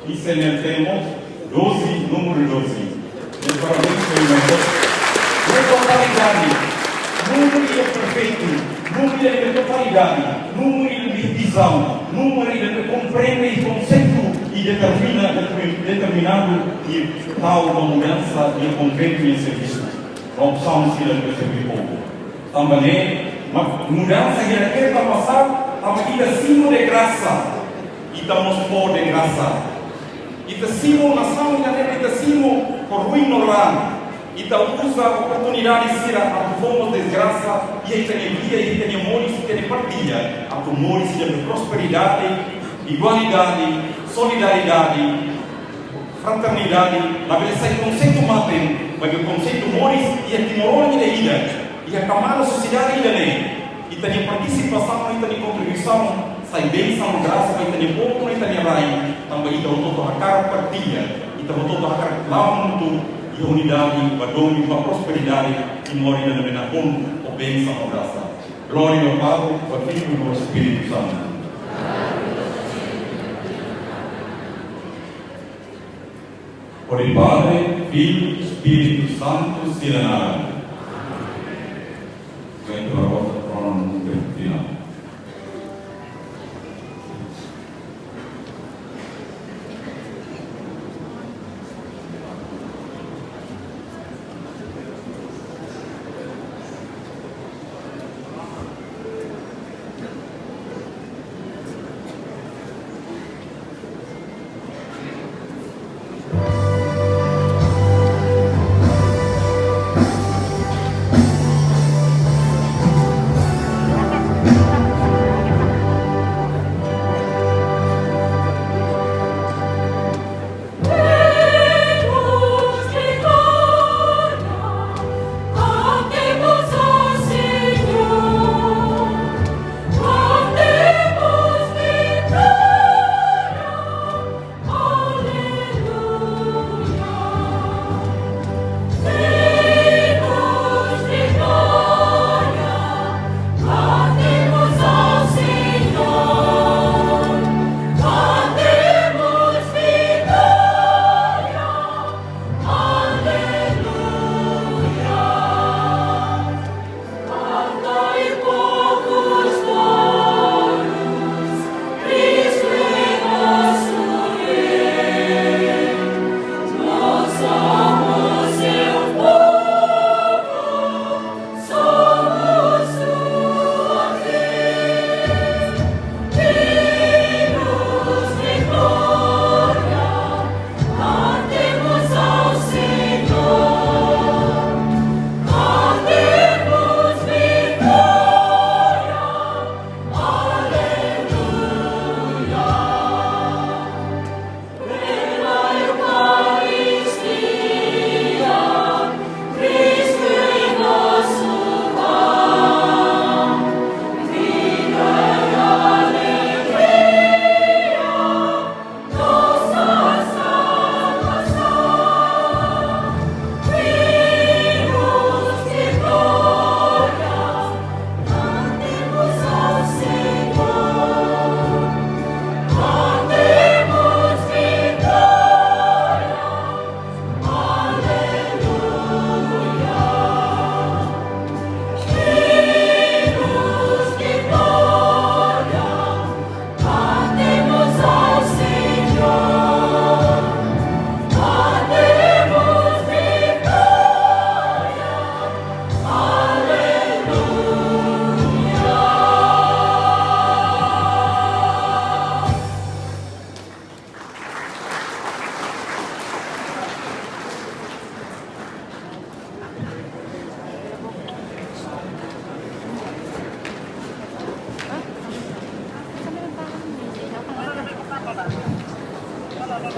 I se ne'e temos doze, númeru doze. Meus parabéns, meus irmãos. Ne'e totalidade. Númeru ida perfeitu. Númeru ida totalidade. Númeru ida vizaun. Númeru ida komprende konseitu i determina, determi-, determinadu i tau ba mudansa i komprende nia servisu. Opsaun sira ne'ebé serve povu. Tanba ne'e, ma-, mudansa hira keta masal, tanba ita simu de grasa, ita mós fó de grasa. Ita simu nasaun ida-ne'e, ita simu ho ruin no raan. Ita uza oportunidade sira atu fó mós de grasa, iha ita-nia vida, iha ita-nia moris, ita-nia partilla, atu moris ida prosperidade, igualdade, solidariedade, fraternidade, labele sai konseitu mate, maibé konseitu moris iha timoroan ida-idak, iha kamada sosiedade ida-ne'e. Ita-nia partisipasaun, ita-nia kontribuisaun, sai bensaun no grasa ba ita-nia povu, ita-nia rai, tanba ita hotu-hotu hakarak partilla, ita hotu-hotu hakarak la'o hamutuk, iha unidade, ba domin, ba prosperidade, Timor ida-ne'ebé nakonu ho bensaun no grasa. Glória ao Pai, ao Filho e ao Espírito Santo. Hodi Padre, Filho, Espírito Santo, sira-nia naran. Vem para a vossa trono no tempo final.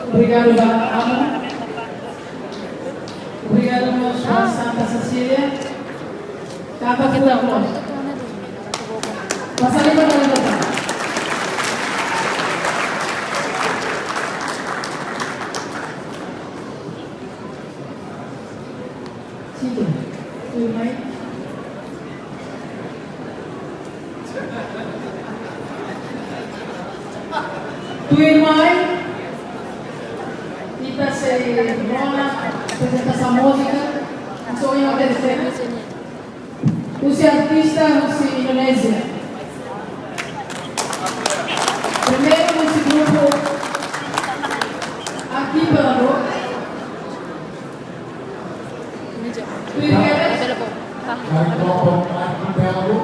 Obrigadu ba Amu. Obrigadu mós ba Santa Cecília. Kaba kita mós. Pasa lima kali kata. Situ. Tuirmai. Tuirmai. Ita sei rona aprezentasaun múzika. Sonho de ser. Husi artista husi Indonézia. Primeiru husi grupu Arquipélago. Dari kelompok Arquipélago.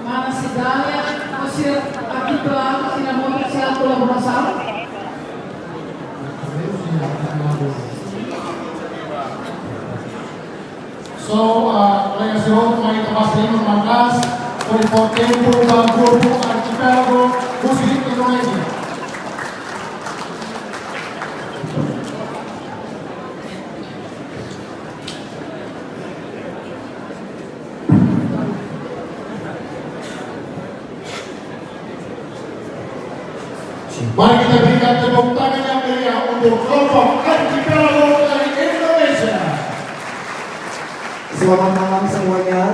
Mana Cidália, husi Arquipélago, sira mós sei kolaborasaun. So, uh, kolega sira, mai ita basa liman maka'as, hodi fó tempu ba grupu Arquipélago, husi Indonézia. Mari kita berikan tepuk tangan yang meriah untuk kelompok Arquipélago dari Indonesia. Selamat malam semuanya.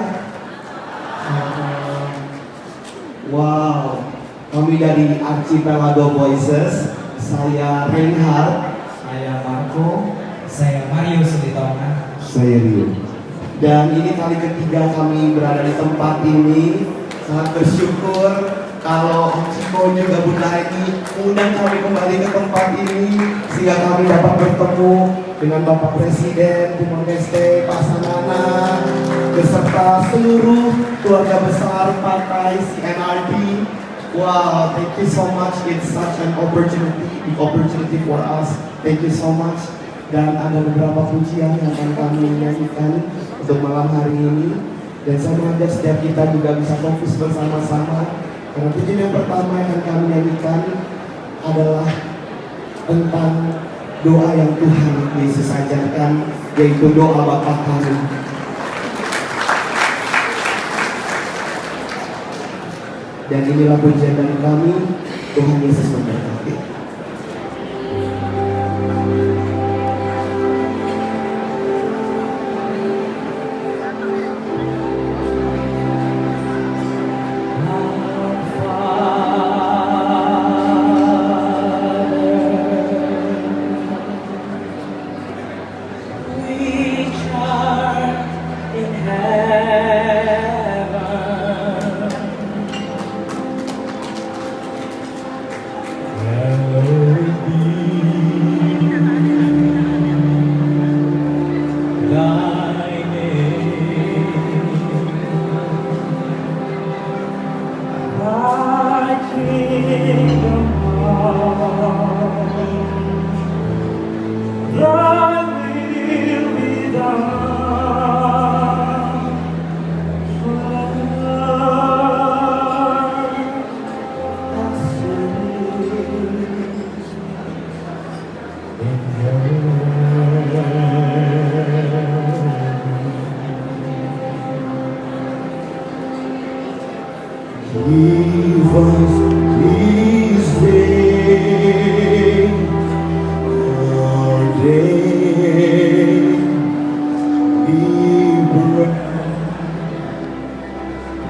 Selamat malam. Wow, kami dari Archipelago Voices. Saya Reinhard. Saya Marco. Saya Mario Sulitonga. Saya Rio. Dan ini kali ketiga kami berada di tempat ini. Sangat bersyukur kalau Om Ciko juga Bunda Eni undang kami kembali ke tempat ini, sehingga kami dapat bertemu dengan Bapak Presiden Timor Leste, Pak Xanana, beserta seluruh keluarga besar Partai C N R D. Wow, thank you so much. It's such an opportunity, big opportunity for us. Thank you so much. Dan ada beberapa pujian yang akan kami nyanyikan untuk malam hari ini. Dan saya mengajak setiap kita juga bisa fokus bersama-sama. Karena pujian yang pertama yang akan kami nyanyikan adalah tentang doa yang Tuhan Yesus ajarkan, yaitu doa Bapa Kami. Dan inilah pujian dari kami, Tuhan Yesus memberkati. Which art in heaven, hallowed be thy name. Thy kingdom come, thy will be done, on earth as it is in heaven. Give us this day our daily bread,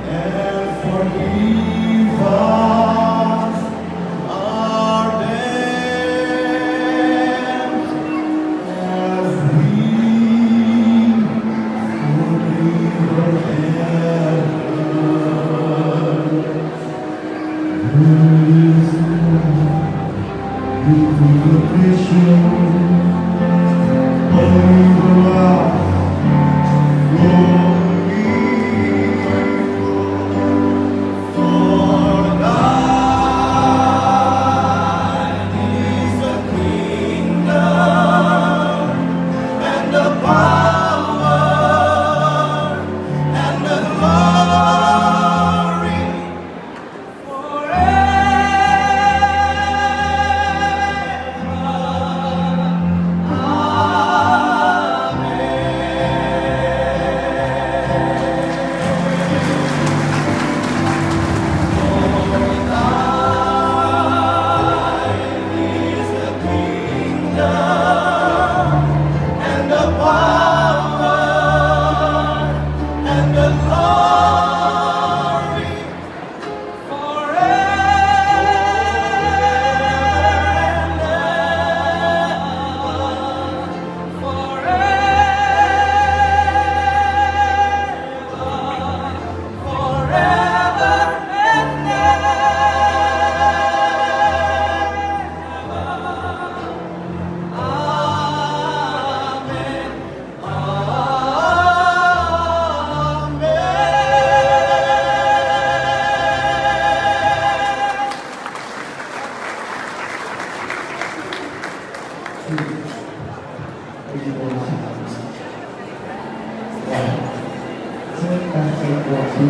and forgive us our debts, as we forgive our debtors. Puji Tuhan. Ya. Saya kasih waktu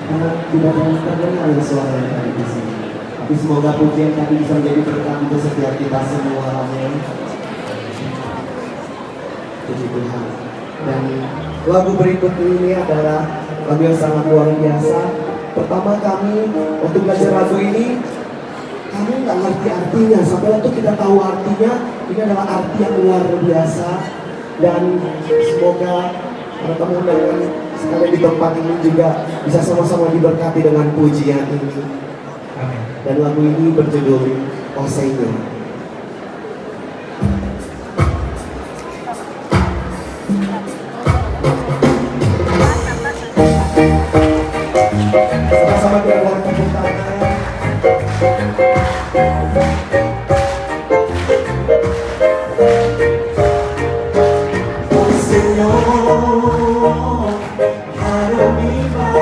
karena tidak terdengar suara yang tadi di sini. Tapi semoga pujian tadi bisa menjadi berkat untuk setiap kita semua. Amin. Puji Tuhan. Dan lagu berikut ini adalah lagu yang sangat luar biasa. Pertama kami waktu belajar lagu ini, kami nggak ngerti artinya. Sampai waktu kita tahu artinya, ini adalah arti yang luar biasa. Dan semoga para tamu undangan sekalian di tempat ini juga bisa sama-sama diberkati dengan pujian ini. Amin. Dan lagu ini berjudul Osényo. Sama-sama kita buat tepuk tangan. Oh Señor, quiero mi paz.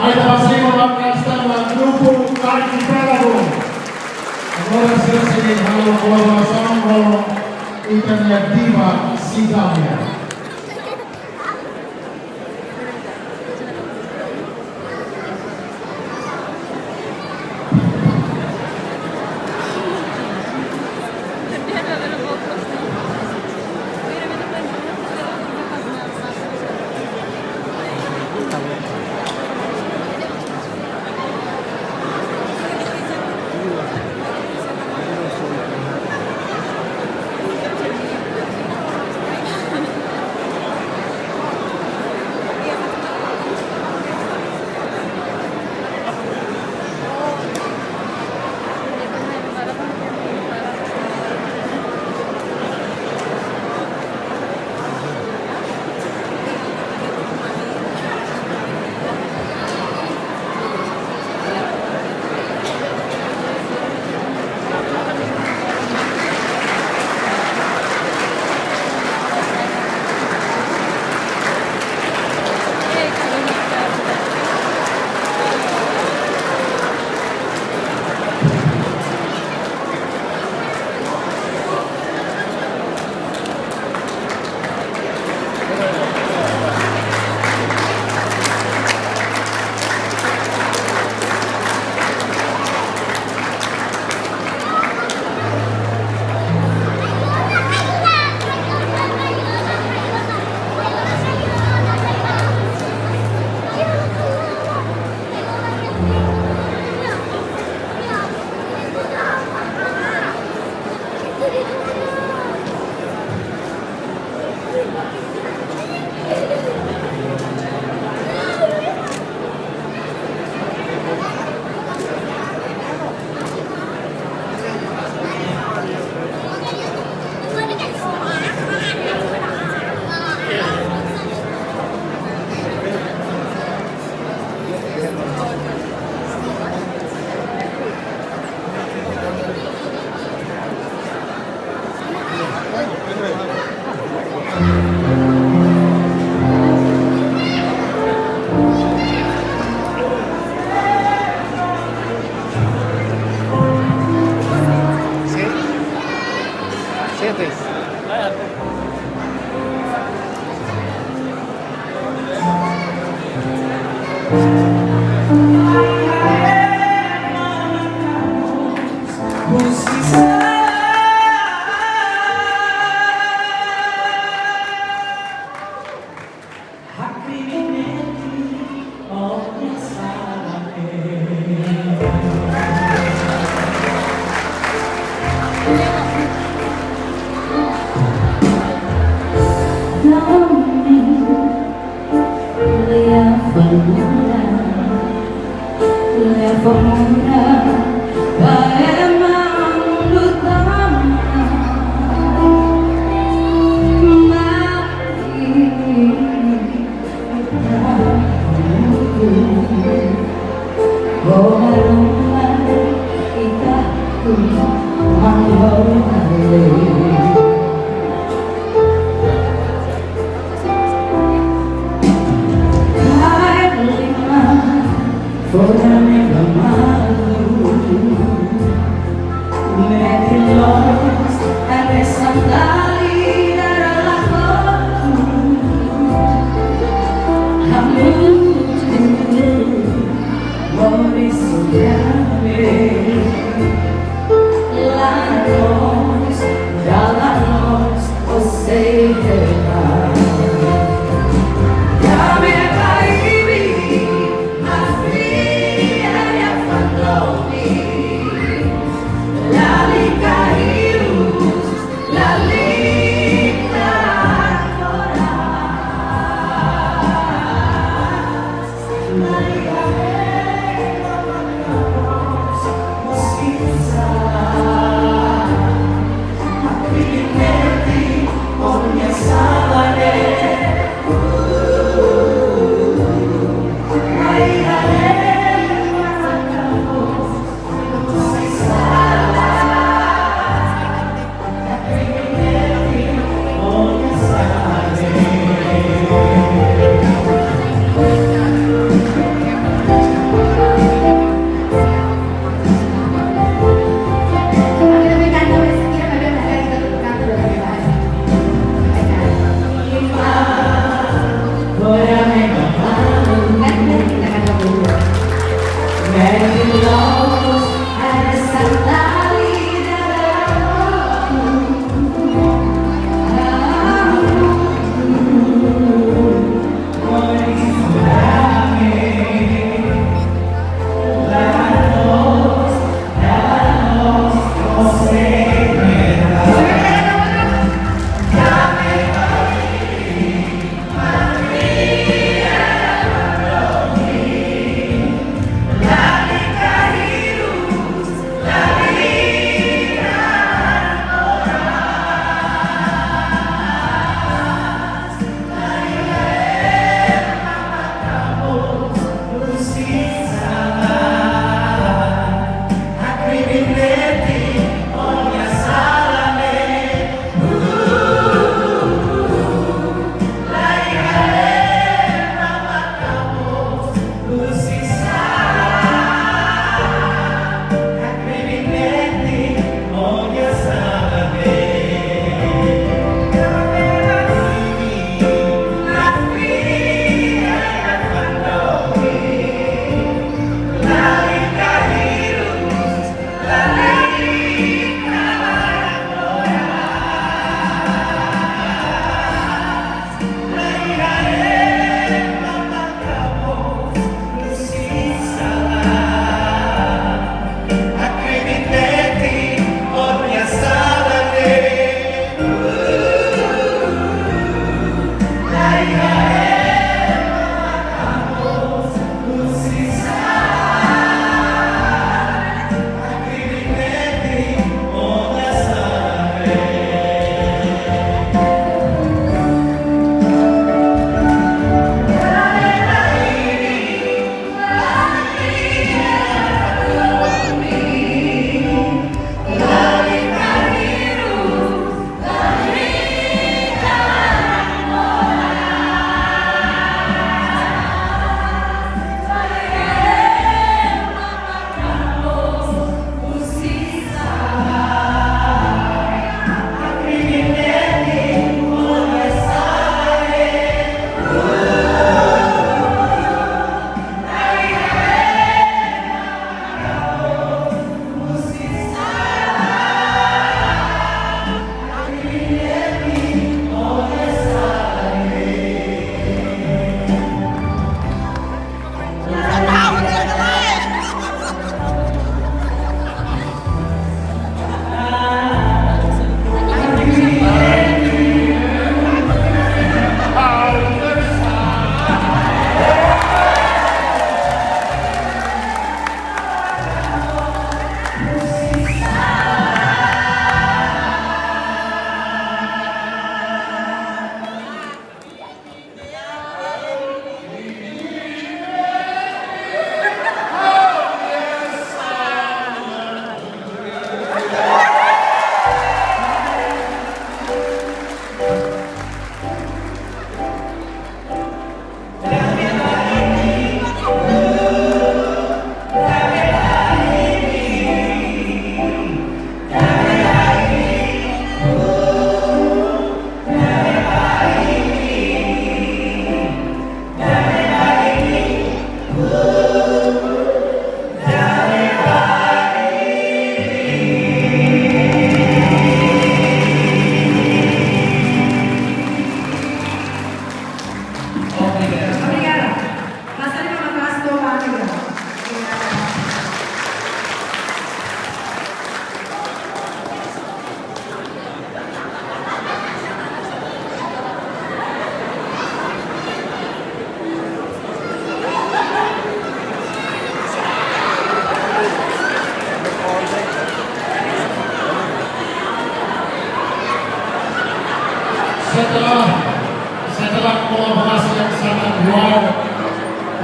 Ai ta pasei ba kasta ba grupu Arquipélago. Agora se se halo kolaborasaun ho ita-nia diva Cidália.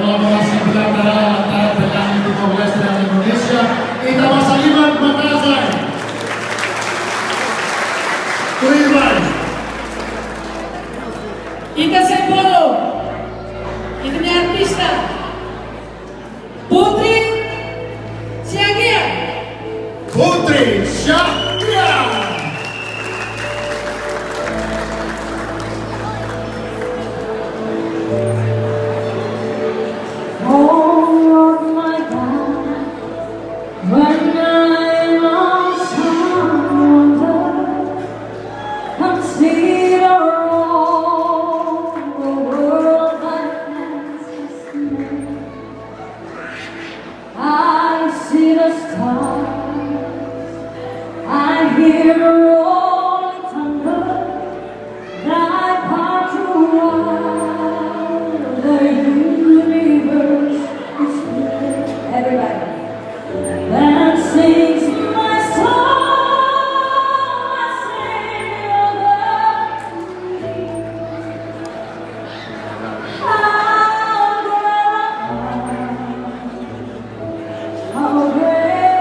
Kolaborasi bilaterál antara P K I Timor-Leste dan Indonesia. Ita basa liman, makasih. Tuirmai. Ita sei bolu ita-nia artista, Putri Siagian. Putri Siagian. Oh my God, when I lost someone, consider all the world that passes me. I see the stars, I hear the rolling thunder, thy power throughout the universe is great. Everybody. Then sings my soul, my Savior God to thee. How great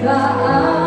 thou art.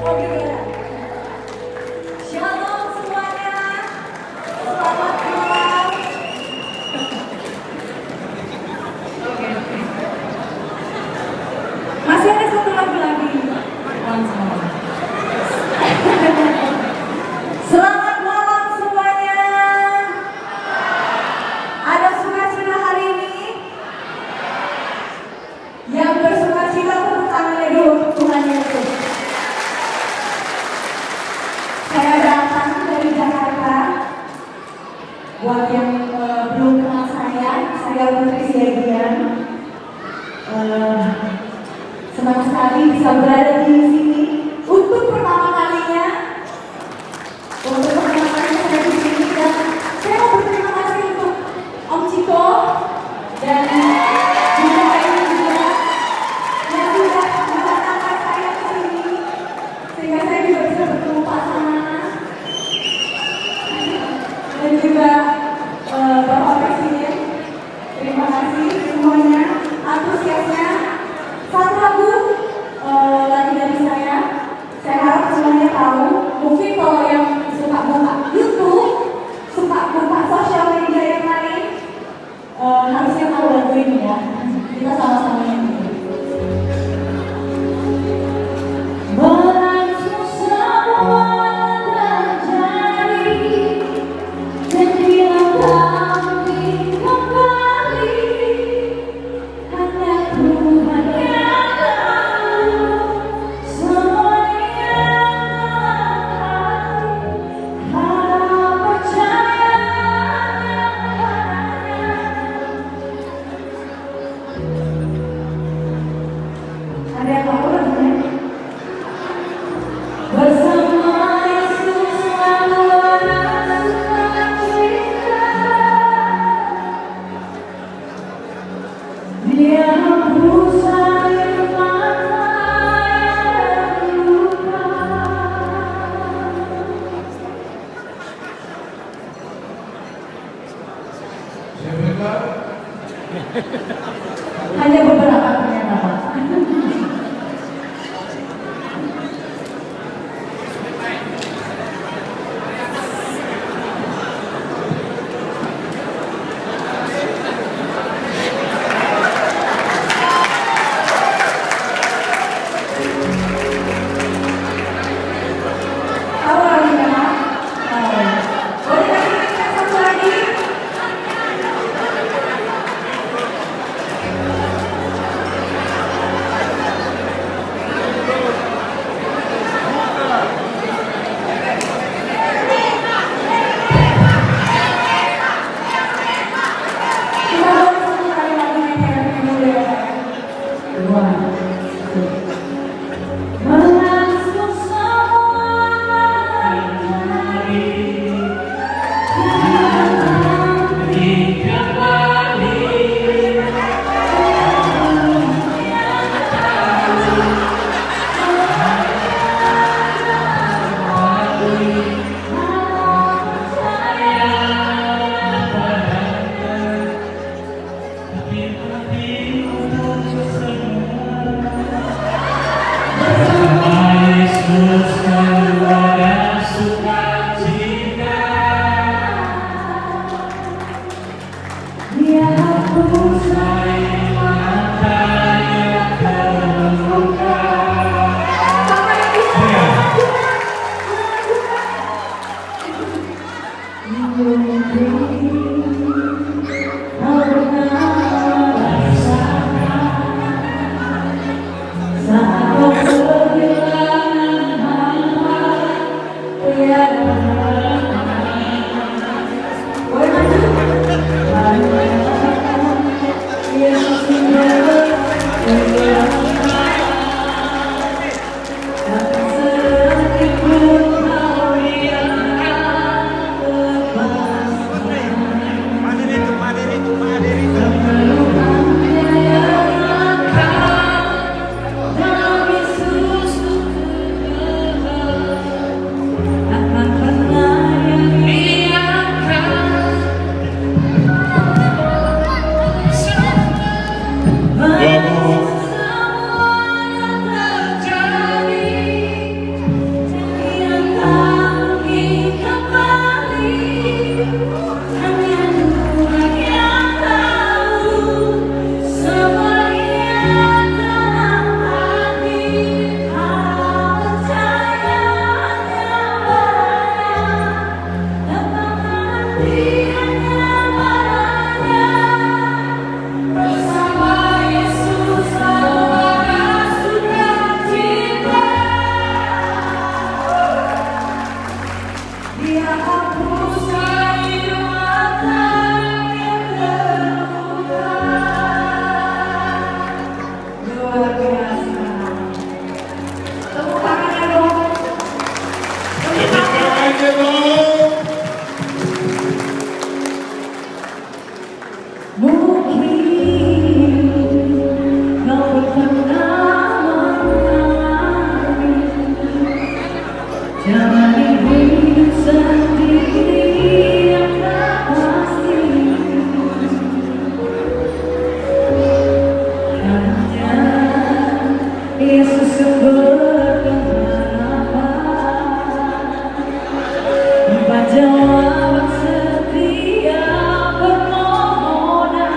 Obrigada. Shalom semuanya. Selamat malam. Oke. Masih ada satu lagu lagi. Once more. Selamat malam semuanya. Ada sukacita hari ini? Yang bersukacita, tepuk tangannya dulu untuk Tuhan Yesus. Saya datang dari Jakarta. Buat yang, eh, belum kenal saya, saya Putri Siagian. Eh, senang sekali bisa berada di sini untuk pertama kalinya. Untuk pertama kali saya di sini, dan saya mau berterima kasih untuk Om Ciko dan Bunda Ayu juga yang sudah mengantarkan saya ke sini. Saya juga bisa bertemu Pak Samana dan juga, eh, Bapak Presiden. Terima kasih semuanya, antusiasnya. Satu lagu, eh, lagi dari saya. Saya harap semuanya tahu. Mungkin kalau yang suka buka YouTube, suka buka sosial media yang lain, eh, harusnya tahu lagu ini ya. Kita sama-sama nyanyi. Berlangsung semua terjadi, dan bilang kami kembali. Ada yang tahu lagunya? Bersama Yesus selalu ada sukacita. Dia hapus air mata yang terluka. Hanya beberapa ternyata, Pak. Luar biasa. Tepuk tangannya dong. Tepuk tangannya dong. Mungkin kau pernah mengalami Jalani hidup sendiri yang tak pasti. Hanya Yesus sumber pengharapan. Tempat jawaban setiap permohonan.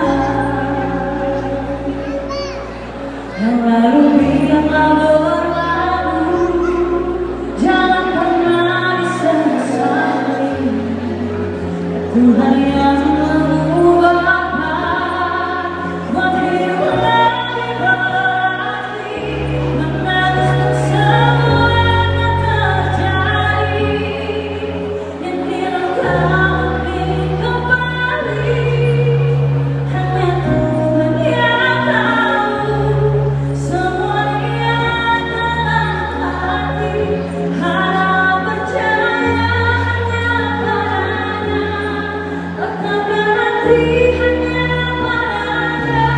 Yang lalu biarlah berlalu, jangan pernah disesali. Tuhan yang mengubah, buat hidup lebih berarti. Menangis untuk semua yang terjadi. Yang hilang tak mungkin kembali. Hanya Tuhan yang tahu. Semua niat dalam hati, harap percaya hanya pada-Nya. Tetapkan hati hanya pada-Nya.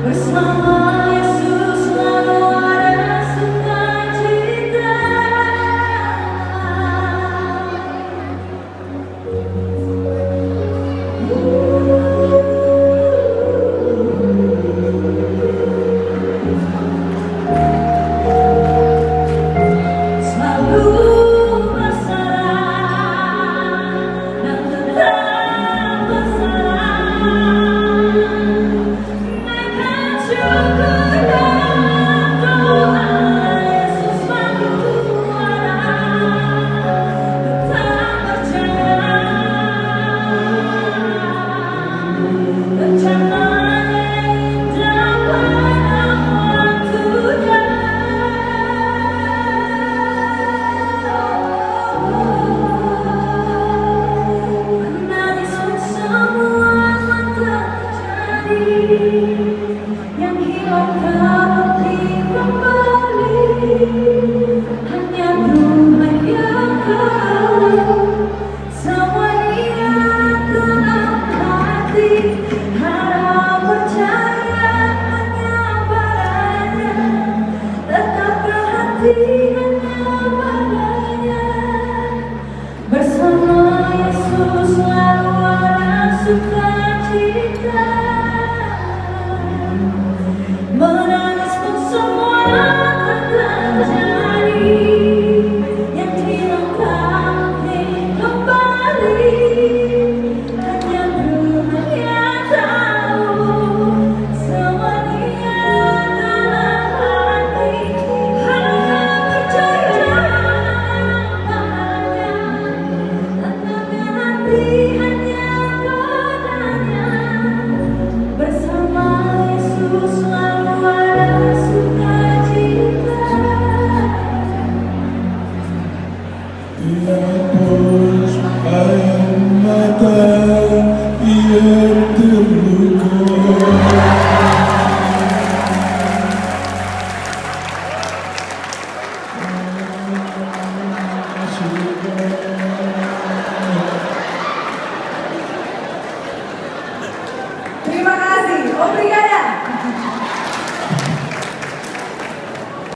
Bersama Yesus selalu ada sukacita. Selalu berserah dan tetap berserah. Semua yang terjadi, yang hilang tak mungkin kembali. Hanya Tuhan yang tahu. Semua niat dalam hati, harap percaya hanya pada-Nya. Tetapkan hati hanya pada-Nya. Bersama Yesus selalu ada sukacita. Menangis pun semua akan terjadi. Yang hilang tak mungkin kembali. Hanya Tuhan yang tahu. Semua niat dalam hati, hanya percaya pada-Nya. Tetapkan hati hanya pada-Nya. Bersama Yesus selalu ada sukacita. Tiempos ain mata ier terluka. Terima kasih. Obrigada.